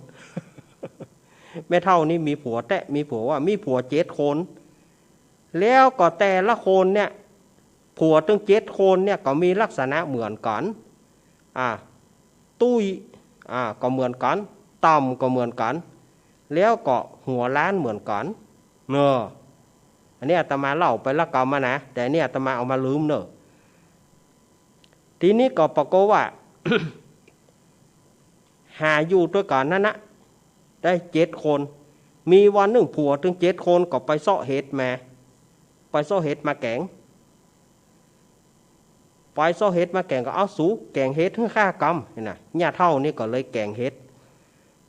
แม่เฒ่านี่มีผัวแต๊ มีผัวว่ามีผัวเจ็ดคน แล้วก็แต่ละคนเนี่ย ผัวตึงเจ็ดคนเนี่ยก็มีลักษณะเหมือนกั๋น อ่า ตุ้ย อ่า ก็เหมือนกั๋น ต่ำก็เหมือนกั๋น แล้วก็หัวล้านเหมือนกั๋น เนาะ อันนี้อาตมาเล่าไปละกำมานะ แต่อันนี้อาตมาเอามาลืมเนาะ ทีนี้ก็ปรากฏว่า หาอยู่ตวยกั๋นนั้นนะ ได้เจ็ดคน มีวันนึ่งผัวตึงเจ็ดคนก็ไปเซาะเห็ดมา ไปเซาะเห็ดมาแก๋ง ไปเซาะเห็ดมาแก๋งก็ "เอาสู แก๋งเห็ดหื้อข้ากำ" หั้นนะ ย่าเฒ่านี่ก็เลยแก๋งเห็ด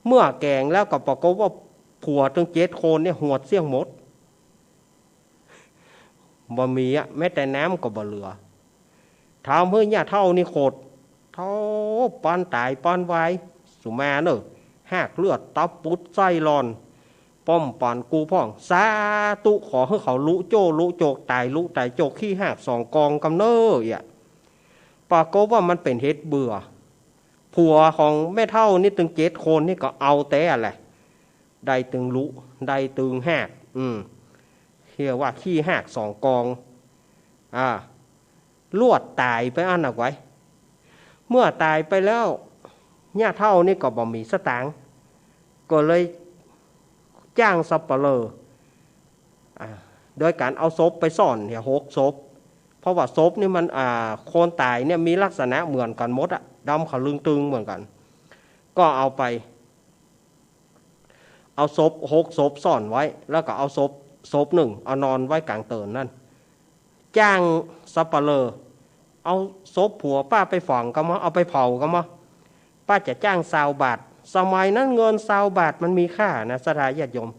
เมื่อแก๋งแล้วก็ปรากฏว่าผัวตึงเจ็ดคนเนี่ยหวดเสี้ยงหมด บ่มีอะ แม้แต่น้ำก็บ่เหลือ ทำหื้อย่าเฒ่านี่ขด เฒ่าปานต๋ายปานวาย สุมาเน่อ ฮากเลือดตับปุดไส้หล่อน ป้อมปานกูพ่อง สาธุ ขอหื้อเขาลุโจ้ลุโจก ต๋ายลุต๋ายโจก ขี้ฮากสองกองกำเน่อ เยียะ ปรากฏว่ามันเป๋นเห็ดเบื่อ ผัวของแม่เฒ่านี่ตึงเจ็ดคนนี่ก็เอาแต๊แหละ ได้ตึงลุ ได้ตึงฮาก อืม เรียกว่าขี้ฮากสองกอง อ่า ลวดต๋ายไปอั้นน่ะไว้ เมื่อต๋ายไปแล้ว ย่าเฒ่านี่ก็บ่มีสตางค์ ก็เลยจ้างสัปเหร่อ อ่า โดยก๋านเอาศพไปซ่อนเนี่ยหกศพ เพราะว่าศพนี่มัน อ่า คนต๋ายเนี่ยมีลักษณะเหมือนกั๋นหมดอะ ดำขะลึงตึงเหมือนกั๋น ก็เอาไป เอาศพหกศพซ่อนไว้ แล้วก็เอาศพ ศพนึ่งเอานอนไว้ก๋างเติ่นนั้น จ้างสัปเหร่อ เอาศพผัวป้าไปฝังกำมะ เอาไปเผากำมะ ป้าจะจ้างซาวบาท สมัยนั้นเงินซาวบาทมันมีค่านะ ศรัทธาญาติโยม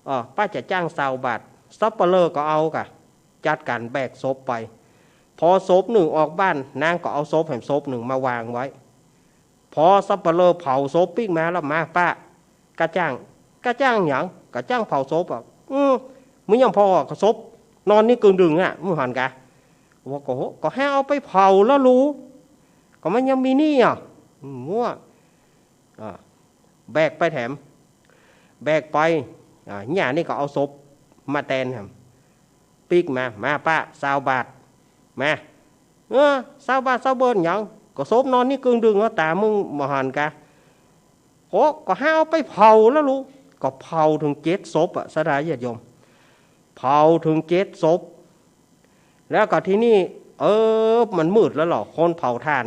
เออ ป้าจะจ้างซาวบาท สัปเหร่อก็เอาก่ะ จัดก๋านแบกศพไป พอศพนึ่งออกบ้าน นางก็เอาศพแหมศพนึ่งมาวางไว้ พอสัปเหร่อเผาศพปิ๊กมาแล้ว "มาป้า ก้าจ้าง" "ก้าจ้างหยัง" "ก้าจ้างเผาศพ" "อ่ะ อืม มึงยังผ่อ ก็ศพนอนนี่กึ่งดึงอะ มึงหันกะ" "ว่าก็ ก็หื้อเอาไปเผาแล้วลู ก็มันยังมีนี่อะ" อืม มั่ว อ่า แบกไปแถม แบกไป อ่า เนี่ยนี่ก็เอาศพมาแตนแถม ปิ๊กมา "มาป้า ซาวบาท มา" "เออ ซาวบาทซาวเบินหยัง ก็ศพนอนนี่กึ่งดึง แล้วต๋ามึงบ่หันกะ" "โอ้ ก็หื้อเอาไปเผาแล้วลู ก็เผาเถิงเจ็ดศพอะ ศรัทธาญาติโยม เผาเถิงเจ็ดศพ แล้วก็ทีนี้ เออ มันมืดแล้วเหรอ คนเผาถ่าน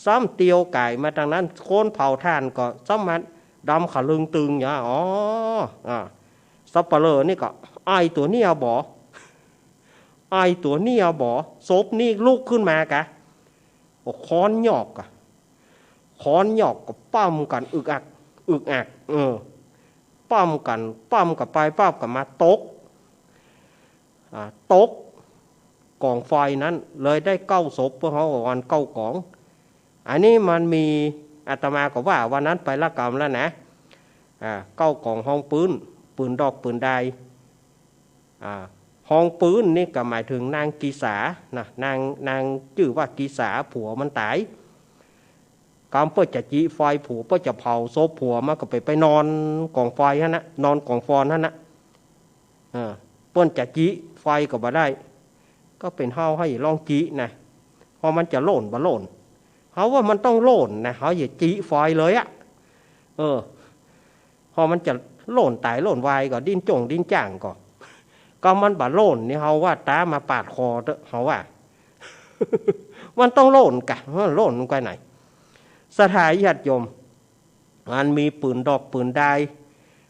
ซ้ำเตียวก๋ายมาตางนั้น คนเผาถ่านก็ซ้ำมาดำขะลึงตึงอย่าง อ๋อ อ่า สัปเหร่อนี่ก็ ไอ้ตั๋วเนี่ยบ่ ไอ้ตั๋วเนี่ยบ่ ศพนี่ลุกขึ้นมากะ โอ้ ค้อนหยอกกะ ค้อนหยอกก็ป้ำกั๋นอึกอัก อึกอัก เออ ป้ำกั๋น ป้ำกั๋นไป ป้ำกั๋นมา ตก อ่า ตกก๋องไฟนั้น เลยได้เก้าศพ พวกเฮาว่าวันเก้ากอง อันนี้มันมี อาตมาก็ว่าวันนั้นไปละกำแล้วนะ อ่า เก้ากองฮองปื๊น ปืนดอกปืนดาย อ่า ฮองปื๊นนี่ก็หมายเถิงนางกีสานะ นาง นางจื้อว่ากีสา ผัวมันต๋าย กำเปิ้นจะจิไฟผัว เปิ้นจะเผาศพผัว มันก็ไป ไปนอนก๋องไฟหั้นนะ นอนก๋องฟอนหั้นนะ เออ เปิ้นจะจิไฟก็บ่ได้ ก็เป๋นเฮาหื้อลองจินะ เพราะมันจะโล่นบ่โล่น เฮาว่ามันต้องโล่นนะ เฮาอย่าจิไฟเลยอะ เออ เพราะมันจะโล่นต๋ายโล่นวายก็ ดิ้นจ้งดิ้นจ้างก็ ก็มันบ่โล่นนี่ เฮาว่าต๋ามาปาดคอเต๊อะ เฮาว่า มันต้องโล่นกะ มันโล่นลงไปไหน ศรัทธาญาติโยม มันมีปืนดอกปืนดาย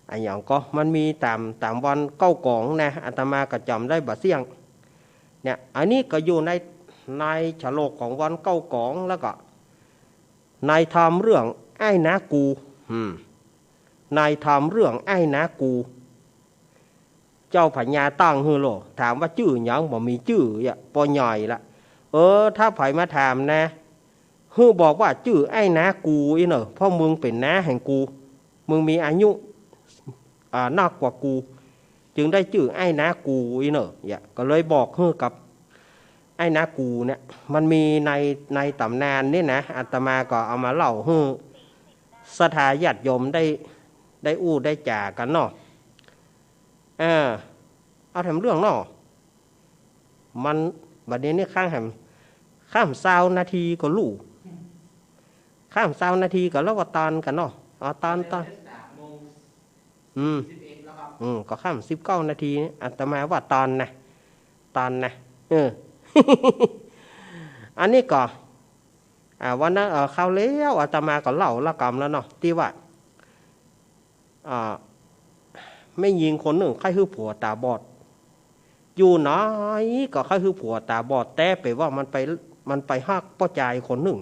อะหยังก็ มันมีต๋าม ต๋ามวันเก้ากองนะ อาตมาก็จ๋ำได้บ่เสี้ยง เนี่ย อันนี้ก็อยู่ใน ในฉลกของวันเก้ากอง แล้วก็ในธรรมเรื่องไอ้นากู อืม ในธรรมเรื่องไอ้นากู เจ้าพญาตั้งหื้อโล ถามว่าจื้อหยัง บ่มีจื้ออะ ปอใหญ่ละ เออ ถ้าใผมาถามนะ หื้อบอกว่าจื้อไอ้นากูอี้เน่อ เพราะมึงเป๋นน้าแห่งกู มึงมีอายุ อ่า นักกว่ากู จึงได้จื้อไอ้นากูอี้เน่อ เนี่ย ก็เลยบอกหื้อกับ ไอ้นากู๋เนี่ย มันมีใน ในต๋ำนานนี่นะ อาตมาก็เอามาเล่าหื้อศรัทธาญาติโยมได้ ได้อู้ได้จ๋ากั๋นเนาะ เออ เอาแถมเรื่องเนาะ มัน บัดนี้นี่ข้างแหม ข้ามซาวนาทีก็ลู่ ข้ามซาวนาทีก็แล้วว่าตอนกั๋นเนาะ เอาตอน ตอน อืม อืม ก็ข้ามสิบเก้านาที อาตมาว่าตอนนะ ตอนนะ เออ อันนี้ก็ อ่า วันนั้น เอ่อ คราวแล้วอาตมาก็เล่าละกำแล้วเนาะ ตี้ว่า อ่า แม่ญิงคนนึ่งใค่หื้อผัวต๋าบอด อยู่ไหนก็ใค่หื้อผัวต๋าบอด แต่เป๋นว่ามันไป มันไปฮักป้อจายคนนึ่ง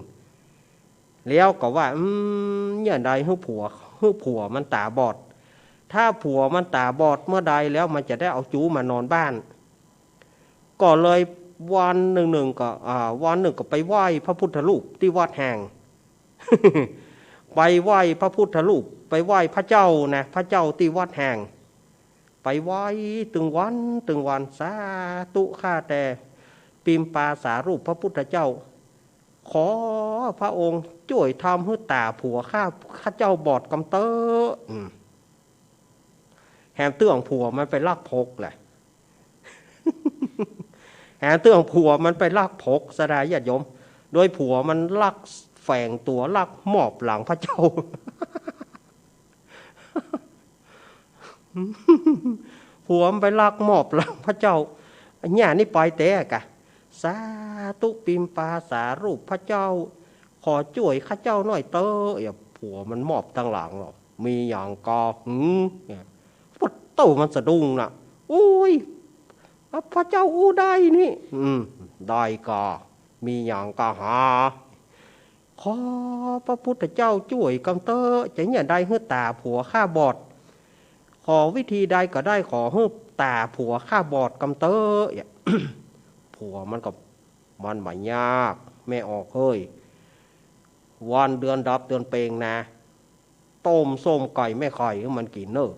แล้วก็ว่า อืม เยียะใดหื้อผัว หื้อผัวมันต๋าบอด ถ้าผัวมันต๋าบอดเมื่อใดแล้วมันจะได้เอาจู๊มานอนบ้าน ก็เลยวันนึ่งนึ่งก็ อ่า วันนึ่งก็ไปไหว้พระพุทธรูปตี้วัดแห่ง ไปไหว้พระพุทธรูป ไปไหว้พระเจ้านะ พระเจ้าตี้วัดแห่ง ไปไหว้ตึงวันตึงวัน สาธุข้าแต่ปิมปาสารูปพระพุทธเจ้า ขอพระองค์จ้วยทำหื้อต๋าผัวข้า ข้าเจ้าบอดกำเต๊อะ อืม แหมเตื้องผัวมันไปลักพกแหละ แหมเตื้องผัวมันไปลักพก ศรัทธาญาติโยม โดยผัวมันลักแฝงตั๋ว ลักมอบหลังพระเจ้า ผัวมันไปลักมอบหลังพระเจ้า เนี่ยนี่ไปแต่กะ สาธุปิมปาสารูปพระเจ้า ขอจ้วยข้าเจ้าหน้อยเต๊อะ เอี่ย ผัวมันมอบตังหลังหรอก มีหยังก่อ หืม เนี่ย ปุ๊ดโต้มันสะดุ้งน่ะ อุ้ย พระเจ้าอู้ได้นี่ อืม ได้ก่อ มีหยังก่อหา ขอพระพุทธเจ้าจ้วยกำเต๊อะ จะเยียะใดหื้อต๋าผัวข้าบอด ขอวิธีใดก็ได้ ขอหื้อต๋าผัวข้าบอดกำเต๊อะ เนี่ย ผัวมันก็ มันบ่ยาก แม่ออกเฮ้ย วันเดือนดับเดือนเพ็งนะ ต้มส้มไก่แม่ไข่หื้อมันกิ๋นเน่อ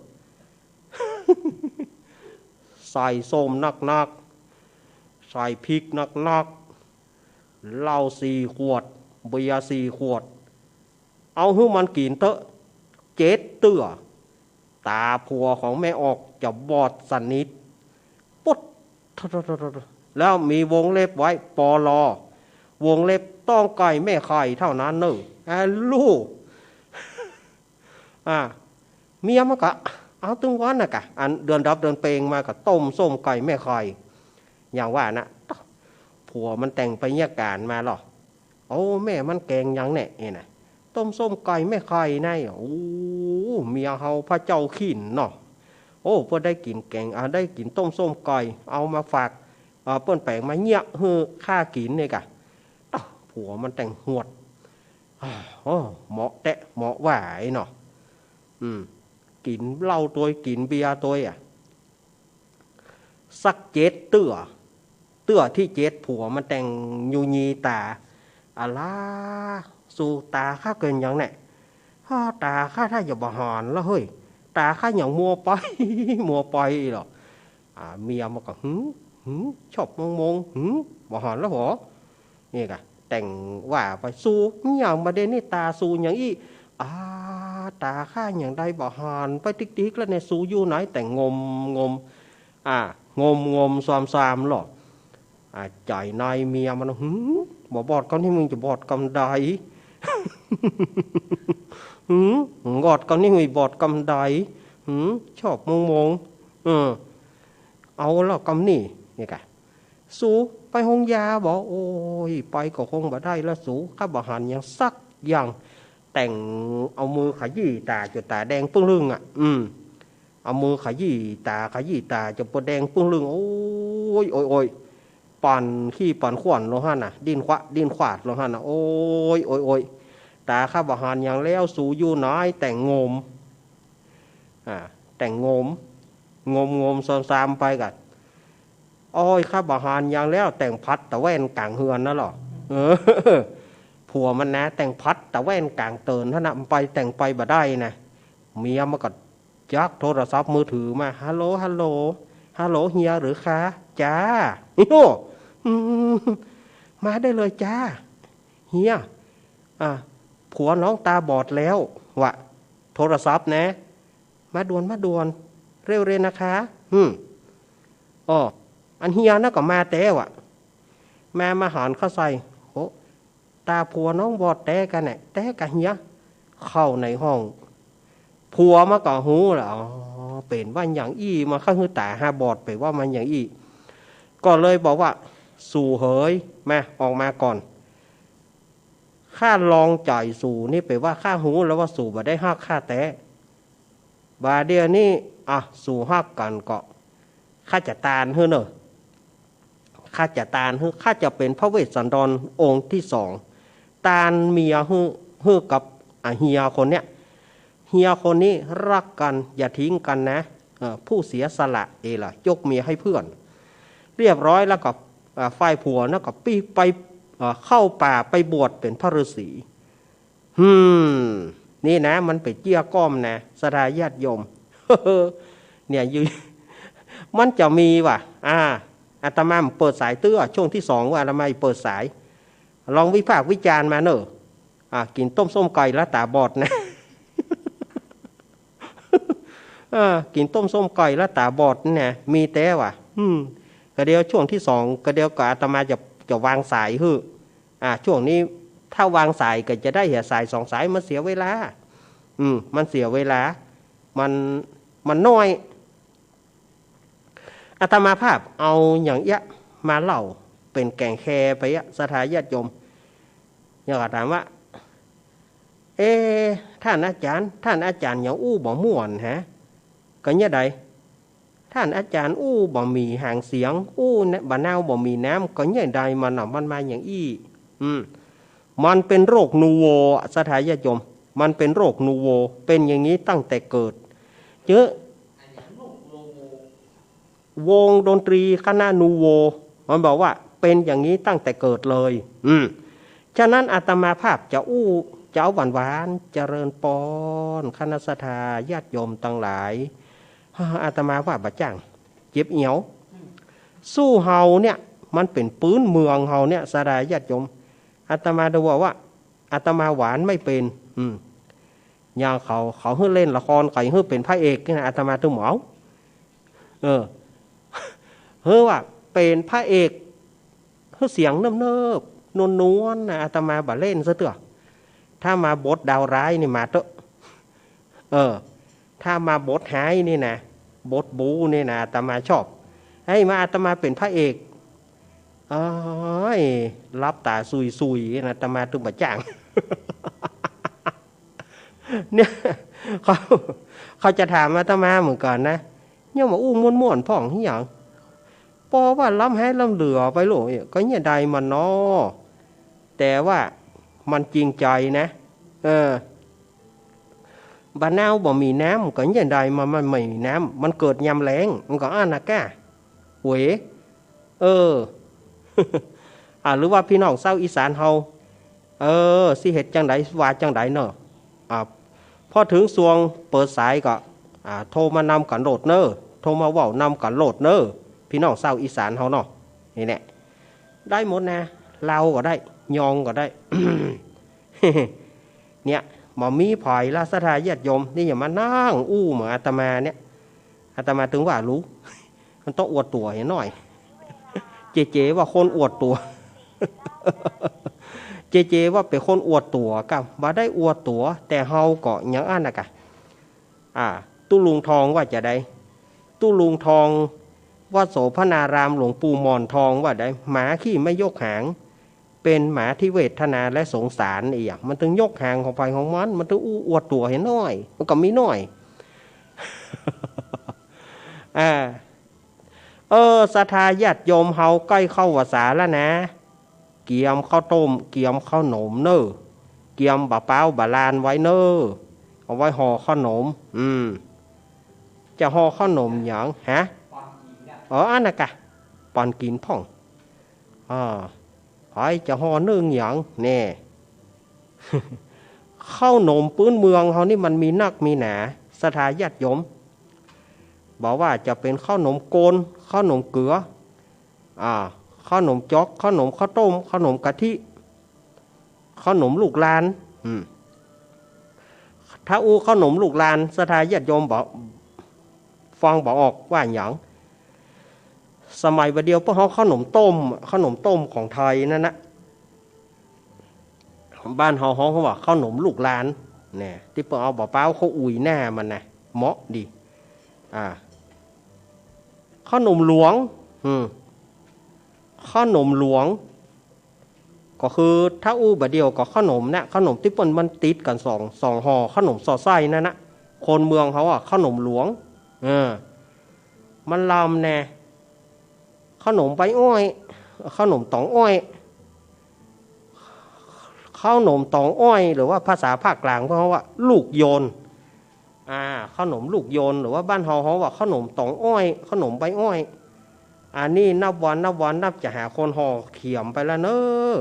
ใส่ส้มนักๆ ใส่พริกนักๆ เหล้าสี่ขวด เบียร์สี่ขวด เอาหื้อมันกิ๋นเต๊อะ เจ็ดเตื้อ ต๋าผัวของแม่ออกจะบอดสนิท ปุ๊ด แล้วมีวงเล็บไว้ ปล. วงเล็บ ต้องไก่แม่ไข่เท่านั้นเน่อ แอลูก อ่า เมียมันก็ เอาตึงวันน่ะกะ อันเดือนดับเดือนเพ็งมาก็ต้มส้มไก่แม่ไข่ อย่างว่าน่ะ ผัวมันแต่งไปเยียะก๋านมาหรอ โอ้ แม่มันแก๋งหยังแน่ เอ้ยนะ ต้มส้มไก่แม่ไข่ใน โอ้ เมียเฮาพระเจ้าขินเนาะ โอ้ เปิ้นได้กิ๋นแก๋ง อ่า ได้กิ๋นต้มส้มไก่ เอามาฝาก อ่า เปิ้นแป๋งมาเยียะหื้อข้ากิ๋นเนี่ยกะ อ้าว ผัวมันแต่งหวด อ้าว โอ้ เหมาะแต๊ เหมาะหวายเนาะ อืม กิ๋นเหล้าตวย กิ๋นเบียร์ตวยอะ สักเจ็ดเตื้อ เตื้อตี้เจ็ด ผัวมันแต่งยูยีต๋า อะล้า สู ต๋าข้าเป๋นหยังแน่ อ้า ต๋าข้าถ้าจะบ่หันละเฮ้ย ต๋าข้าหยังมัวไป มัวไปหรอ อ่า เมียมันก็ หืม หืม ชอบมองๆ หืม บ่หันละหรอ นี่กะ แต่งว่าไป สู หยังบ่าเดนี่ ต๋าสูหยังอี้ อ่า ต๋าข้าหยังใดบ่หันไปติ๊กๆ แล้วเนี่ย สูอยู่ไหน แต่งงมงม อ่า งมงมซามๆ หรอ อ่า ใจ๋ในเมียมัน หืม บ่บอดกำนี้มึงจะบอดกำใด หืม บอดกำนี้มึงบอดกำใด หืม ชอบมองๆ เออ เอาละกำนี้ นี่กะ สูไปโฮงยาบ่ โอ้ย ไปก็คงบ่ได้ละสู ข้าบ่หันหยังสักอย่าง แต่งเอามือขยี้ต๋าจ๋นต๋าแดงปึ้งลึ่งอะ อืม เอามือขยี้ต๋า ขยี้ต๋าจ๋นปวดแดงปึ้งลึ่ง โอ้ย โอ้ย โอ้ย ปั่นขี้ปั่นขวัญลงหั้นน่ะ ดิ้นขวะ ดิ้นขวาดลงหั้นน่ะ โอ้ย โอ้ย โอ้ย ต๋าข้าบ่หันหยังแล้ว สูอยู่ไหน แต่งงม อ่า แต่งงม งมงมซามๆ ไปกะ โอ้ย ข้าบ่หันหยังแล้ว แต่งพัดตะแว่นก๋างเฮือนนั่นหรอ เออ ผัวมันนะ แต่งพัดตะแว่นก๋างเตินหั้นน่ะ มันไปแต่งไปบ่ได้นะ เมียมันก็จักโทรศัพท์มือถือมา ฮัลโหล ฮัลโหล ฮัลโหล เฮียหรือคะ จ้า โอ้ อืม มาได้เลยจ้า เฮีย อ่ะ ผัวน้องตาบอดแล้ว วะ โทรศัพท์นะ มาด่วน มาด่วน เร็วๆ นะคะ อืม อ้อ อันเฮียน่ะก็มาแต๊วะ มา มาหันเข้าใส่ โห ตาผัวน้องบอดแต๊กะเนี่ย แต๊กะเฮีย เข้าในห้อง ผัวมันก็ฮู้ละ อ๋อ เป๋นว่าอย่างอี้ มันเข้าหื้อต๋าหาบอด เป๋นว่ามันอย่างอี้ ก็เลยบอกว่า สูเหย มา ออกมาก่อน ข้าลองใจ๋สูนี่ เป๋นว่าข้าฮู้แล้วว่าสูบ่ได้ฮักข้าแต๊ บ่าเดี่ยวนี้ อ่ะ สูฮักกั๋นก็ ข้าจะตานหื้อเน่อ ข้าจะตานหื้อ ข้าจะเป๋นพระเวสสันดรองค์ที่สอง ตานเมียหื้อ หื้อกับ อ่ะ เฮียคนเนี้ย เฮียคนนี้ฮักกั๋น อย่าทิ้งกั๋นนะ เออ ผู้เสียสละเอล่ะ ยกเมียให้เพื่อน เรียบร้อยแล้วก็ อ่า ฝ่ายผัวน่ะก็ปิ๊กไป อ่า เข้าป่าไปบวชเป๋นพระฤาษี หืม นี่นะ มันไปเกลี้ยกล่อมนะ ศรัทธาญาติโยม เนี่ย อยู่ มันจะมีว่ะ อ่า อาตมาเปิดสายเตื้อ ช่วงที่สองว่าอาตมาเปิดสาย ลองวิพากษ์วิจารณ์มาเน่อ อ่า กิ๋นต้มส้มไก่แล้วต๋าบอดนะ เออ กิ๋นต้มส้มไก่แล้วต๋าบอดนี่นะ มีแต๊ว่ะ อืม ก็เดี๋ยวช่วงที่สอง ก็เดี๋ยวก็อาตมาจะ จะวางสายหื้อ อ่า ช่วงนี้ถ้าวางสายก็จะได้เหียสายสองสาย มันเสียเวลา อืม มันเสียเวลา มัน มันน้อย อาตมาภาพเอาอย่างเอี้ยมาเล่าเป๋นแก่นแคไปอะ ศรัทธาญาติโยม อย่างก็ถามว่า เอ๊ะ ท่านอาจารย์ ท่านอาจารย์หยังอู้บ่ม่วนฮะ ก็เนี่ยใด ท่านอาจารย์อู้บ่มีหางเสียง อู้เนี่ยบ่นาวบ่มีน้ำ ก็เนี่ยใดมันน่ะ มันมาอย่างอี้ อืม มันเป๋นโรคนูโว ศรัทธาญาติโยม มันเป๋นโรคนูโว เป๋นอย่างนี้ตั้งแต่เกิด เจอ วงดนตรีคณะนูโว มันบอกว่าเป๋นอย่างนี้ตั้งแต่เกิดเลย อืม ฉะนั้นอาตมาภาพจะอู้ จะเอาหวานๆ เจริญปอน คณะศรัทธาญาติโยมตังหลาย อาตมาว่าบ่จ้าง เจ็บเหียว สู้เฮาเนี่ย มันเป๋นปื๊นเมืองเฮาเนี่ย ศรัทธาญาติโยม อาตมาดูว่า อาตมาหวานไม่เป๋น อืม อย่างเขา เขาหื้อเล่นละคร เขาหื้อเป๋นพระเอกนี่นะ อาตมาตึงบ่เอา เออ หื้อว่าเป๋นพระเอก หื้อเสียงเนิบๆ นวลๆ นะ อาตมาบ่เล่นซะเตื้อ ถ้ามาบทดาวร้ายนี่มาเต๊อะ เออ ถ้ามาบทฮ้ายนี่นะ บทบู๊นี่นะ อาตมาชอบ หื้อมาอาตมาเป๋นพระเอก โอ๊ย หลับต๋าสุยๆ นะ อาตมาตึงบ่จ้าง เนี่ย เขา เขาจะถามอาตมาเหมือนกั๋นนะ เนี่ยมาอู้ม่วนๆ พ่องเหีย ปอว่าล้ำแฮ้ล้ำเหลือไปโลกเนี่ย ก็เนี่ยใดมันน้อ แต่ว่ามันจริงใจ๋นะ เออ บ่นาวบ่มีน้ำ ก็เนี่ยใดมัน มันไม่มีน้ำ มันเกิดยามแล้ง มันก็อั้นนะก้า เวย เออ อ่า หรือว่าปี้น้องซาวอีสานเฮา เออ สิเฮ็ดจั่งใด ว่าจั่งใดเนาะ อ่า พอเถิงส่วงเปิดสายก็ อ่า โทรมานำกั๋นโลดเน่อ โทรมาเว้านำกั๋นโลดเน่อ ปี้น้องซาวอีสานเฮาเนาะ นี่แหละ ได้หมดนะ ลาวก็ได้ ยองก็ได้ เนี่ย บ่มีใผละ ศรัทธาญาติโยม นี่อย่ามานั่งอู้เหมือนอาตมาเนี่ย อาตมาตึงว่าลู มันต้องอวดตั๋วเหียหน้อย เจเจว่าคนอวดตั๋ว เจเจว่าเป๋นคนอวดตั๋ว ก็บ่ได้อวดตั๋ว แต่เฮาก็อย่างอั้นนะกะ อ่า ตุ๊ลุงทองว่าจะใด ตุ๊ลุงทอง วัดโสภณาราม หลวงปู่หมอนทองว่าใด หมาขี้ไม่ยกหาง เป๋นหมาที่เวทนาและสงสาร อีหยัง มันตึงยกหางของใผของมัน มันตึงอู้อวดตั๋วเหียหน้อย มันก็มีหน้อย อ่า เออ ศรัทธาญาติโยมเฮาใก้เข้าพรรษาแล้วนะ เกียมข้าวต้ม เกียมข้าวหนมเน่อ เกียมบ่าป๊าวบ่าลานไว้เน่อ เอาไว้ห่อข้าวหนม อืม จะห่อข้าวหนมหยัง ฮะ เออ อั้นนะกะ ปั๋นกิ๋นพ่อง อ่า ใผจะห่อนึ่งหยังแน่ ข้าวหนมปื๊นเมืองเฮานี่มันมีนักมีหนา ศรัทธาญาติโยม บ่ว่าจะเป๋นข้าวหนมโกน ข้าวหนมเกือ อ่า ข้าวหนมจ๊อก ข้าวหนมข้าวต้ม ข้าวหนมกะทิ ข้าวหนมลูกลาน อืม ถ้าอู้ข้าวหนมลูกลาน ศรัทธาญาติโยมบ่ ฟังบ่ออกว่าหยัง สมัยบ่าเดี่ยวเปิ้นฮ้องข้าวหนมต้ม ข้าวหนมต้มของไทยนั่นนะ บ้านเฮาฮ้องว่าข้าวหนมลูกลาน เนี่ย ตี้เปิ้นเอาบ่าป๊าวเข้าอุ๋ยหน้ามันนะ เหมาะดี อ่า ข้าวหนมหลวง อืม ข้าวหนมหลวง ก็คือถ้าอู้บ่าเดี่ยวก็ข้าวหนมนะ ข้าวหนมตี้เปิ้นมันติดกั๋นสอง สองห่อ ข้าวหนมสอดไส้นั่นนะ คนเมืองเขาอะ ข้าวหนมหลวง เออ มันลำแน่ ข้าวหนมใบอ้อย ข้าวหนมต๋องอ้อย ข้าวหนมต๋องอ้อย หรือว่าภาษาภาคกลางเปิ้นฮ้องว่าลูกโยน อ่า ข้าวหนมลูกโยน หรือว่าบ้านเฮาฮ้องว่าข้าวหนมต๋องอ้อย ข้าวหนมใบอ้อย อันนี้นับวันนับวันนับจะหาคนห่อเขียมไปแล้วเน้อ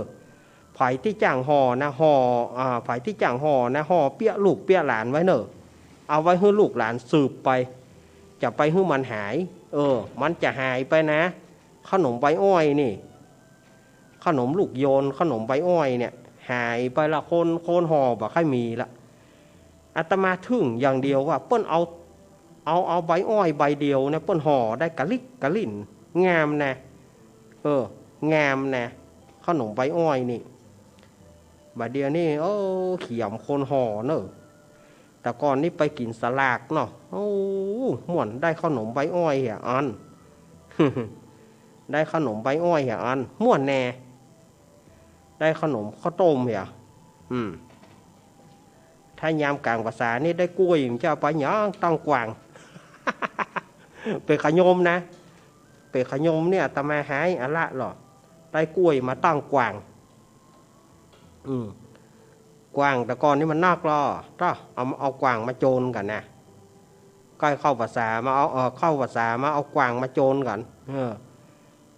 ใผตี้จ้างห่อนะ ห่อ อ่า ใผตี้จ้างห่อนะ ห่อเปี้ยลูกเปี้ยหลานไว้เน้อ เอาไว้หื้อลูกหลานสืบไป จะไปหื้อมันหาย เออ มันจะหายไปนะ ข้าวหนมใบอ้อยนี่ ข้าวหนมลูกโยน ข้าวหนมใบอ้อยเนี่ย หายไปละ คน คนห่อบ่ค่อยมีละ อาตมาทึ่งอย่างเดียวว่าเปิ้นเอา เอา เอาใบอ้อยใบเดียวเนี่ย เปิ้นห่อได้กะลิกกะลิ่น งามนะ เออ งามนะ ข้าวหนมใบอ้อยนี่ บ่าเดี่ยวนี้ โอ้ เขียมคนห่อเน้อ แต่ก่อนนี้ไปกิ๋นสลากเนาะ โอ้ ม่วน ได้ข้าวหนมใบอ้อยเหียอัน ได้ข้าวหนมใบอ้อยเหียอัน ม่วนแน่ ได้ข้าวหนมข้าวต้มเหีย อืม ถ้ายามก๋างพรรษานี่ได้กล้วย มันจะเอาไปหยัง ตั้งกว่าง เป๋นขะยมนะ เป๋นขะยมเนี่ย อาตมาหายอะละหรอ ได้กล้วยมาตั้งกว่าง อืม กว่างแต่ก่อนนี่มันนักหรอ เต้า เอา เอากว่างมาโจรกั๋นนะ ใก้เข้าพรรษามาเอา เออ เข้าพรรษามาเอากว่างมาโจรกั๋น เออ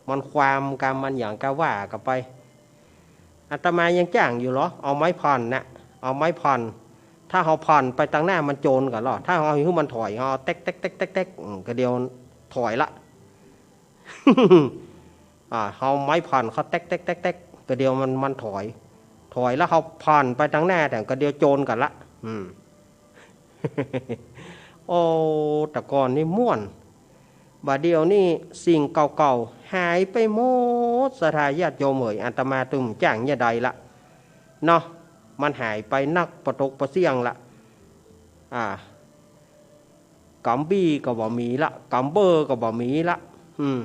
มันความกั๋น มันหยังก็ว่ากั๋นไป อาตมายังจ้างอยู่หรอ เอาไม้ผ่อนน่ะ เอาไม้ผ่อน ถ้าเฮาผ่อนไปตังหน้ามันโจรกั๋นหรอ ถ้าเฮาหื้อมันถอย เฮาเต๊กเต๊กเต๊กเต๊กเต๊ก อืม กะเดียวถอยละ อ่า เฮาไม้ผ่อนเขาเต๊กเต๊กเต๊กเต๊ก กะเดียวมัน มันถอย ถอยแล้วเฮาผ่อนไปตังหน้า แต่กะเดียวโจรกั๋นละ อืม โอ้ แต่ก่อนนี่ม่วน บ่าเดี่ยวนี้สิ่งเก่าๆ หายไปหมด ศรัทธาญาติโยมเหย อาตมาตึงบ่จ้างเยียะใดละ เนาะ มันหายไปนักปะตกปะเสี้ยงละ อ่า ก๋ำบี้ก็บ่มีละ ก๋ำเบ้อก็บ่มีละ อืม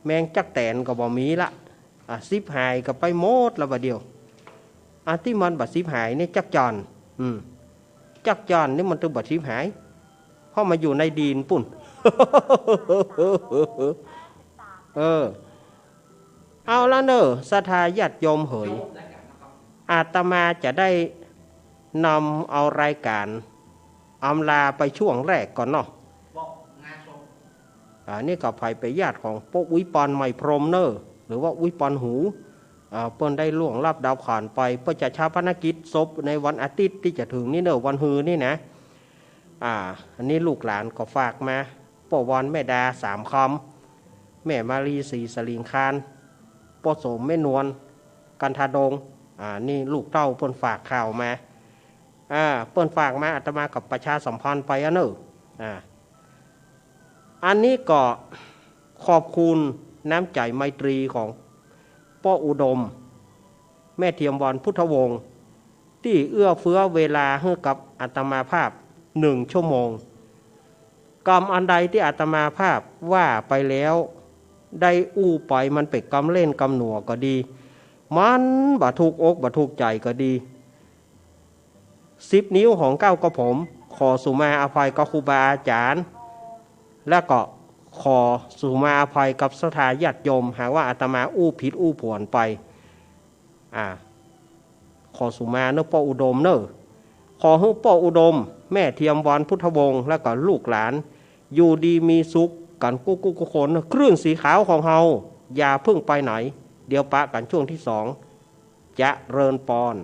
แมงจั๊กแตนก็บ่มีละ อ่ะ สิบหายก็ไปหมดละบ่าเดี่ยว อันตี้มันบ่สิบหายนี่จั๊กจั่น อืม จั๊กจั่นนี่มันตึงบ่สิบหาย เพราะมันอยู่ในดินปุ้น เออ เอาละเน่อ ศรัทธาญาติโยมเหย อาตมาจะได้นำเอารายก๋านอำลาไปช่วงแรกก่อนเนาะ อันนี้ก็ใผเป๋นญาติของป้ออุ๊ยปอน ไหมพรหมเน่อ หรือว่าอุ๊ยปอนหู อ่า เปิ้นได้ล่วงลับดับขันไป เปิ้นจะฌาปนกิจศพในวันอาทิตย์ตี้จะเถิงนี้เน่อ วันฮือนี่นะ อ่า อันนี้ลูกหลานก็ฝากมา ป้อวอน แม่ดา สามคำ แม่มาลี ศรีสลิงคาน ป้อโสม แม่นวล กันทาดง อ่า นี่ลูกเต้าเปิ้นฝากข่าวมา อ่า เปิ้นฝากมา อาตมาก็ประชาสัมพันธ์ไปอะเน่อ อ่า อันนี้ก็ขอบคุณน้ำใจ๋ไมตรีของป้ออุดม แม่เทียมวอน พุทธวงศ์ ตี้เอื้อเฟื้อเวลาหื้อกับอาตมาภาพหนึ่งชั่วโมง กำอันใดตี้อาตมาภาพว่าไปแล้ว ได้อู้ไปมันเป๋นกำเล่นกำหนัวก็ดี มันบ่ถูกอกบ่ถูกใจ๋ก็ดี สิบนิ้วของเก๊ากับผม ขอสุมาอภัยกับครูบาอาจ๋ารย์ และก็ขอสุมาอภัยกับศรัทธาญาติโยม หากว่าอาตมาอู้ผิดอู้ผวนไป อ่า ขอสุมาเน่อป้ออุดมเน่อ ขอหื้อป้ออุดม แม่เทียมวอน พุทธวงศ์ และก็ลูกหลาน อยู่ดีมีสุขกั๋นกู้กู้กู้คน คลื่นสีขาวของเฮา อย่าเพิ่งไปไหน เดี๋ยวปะกั๋นช่วงตี้สอง เจริญปอน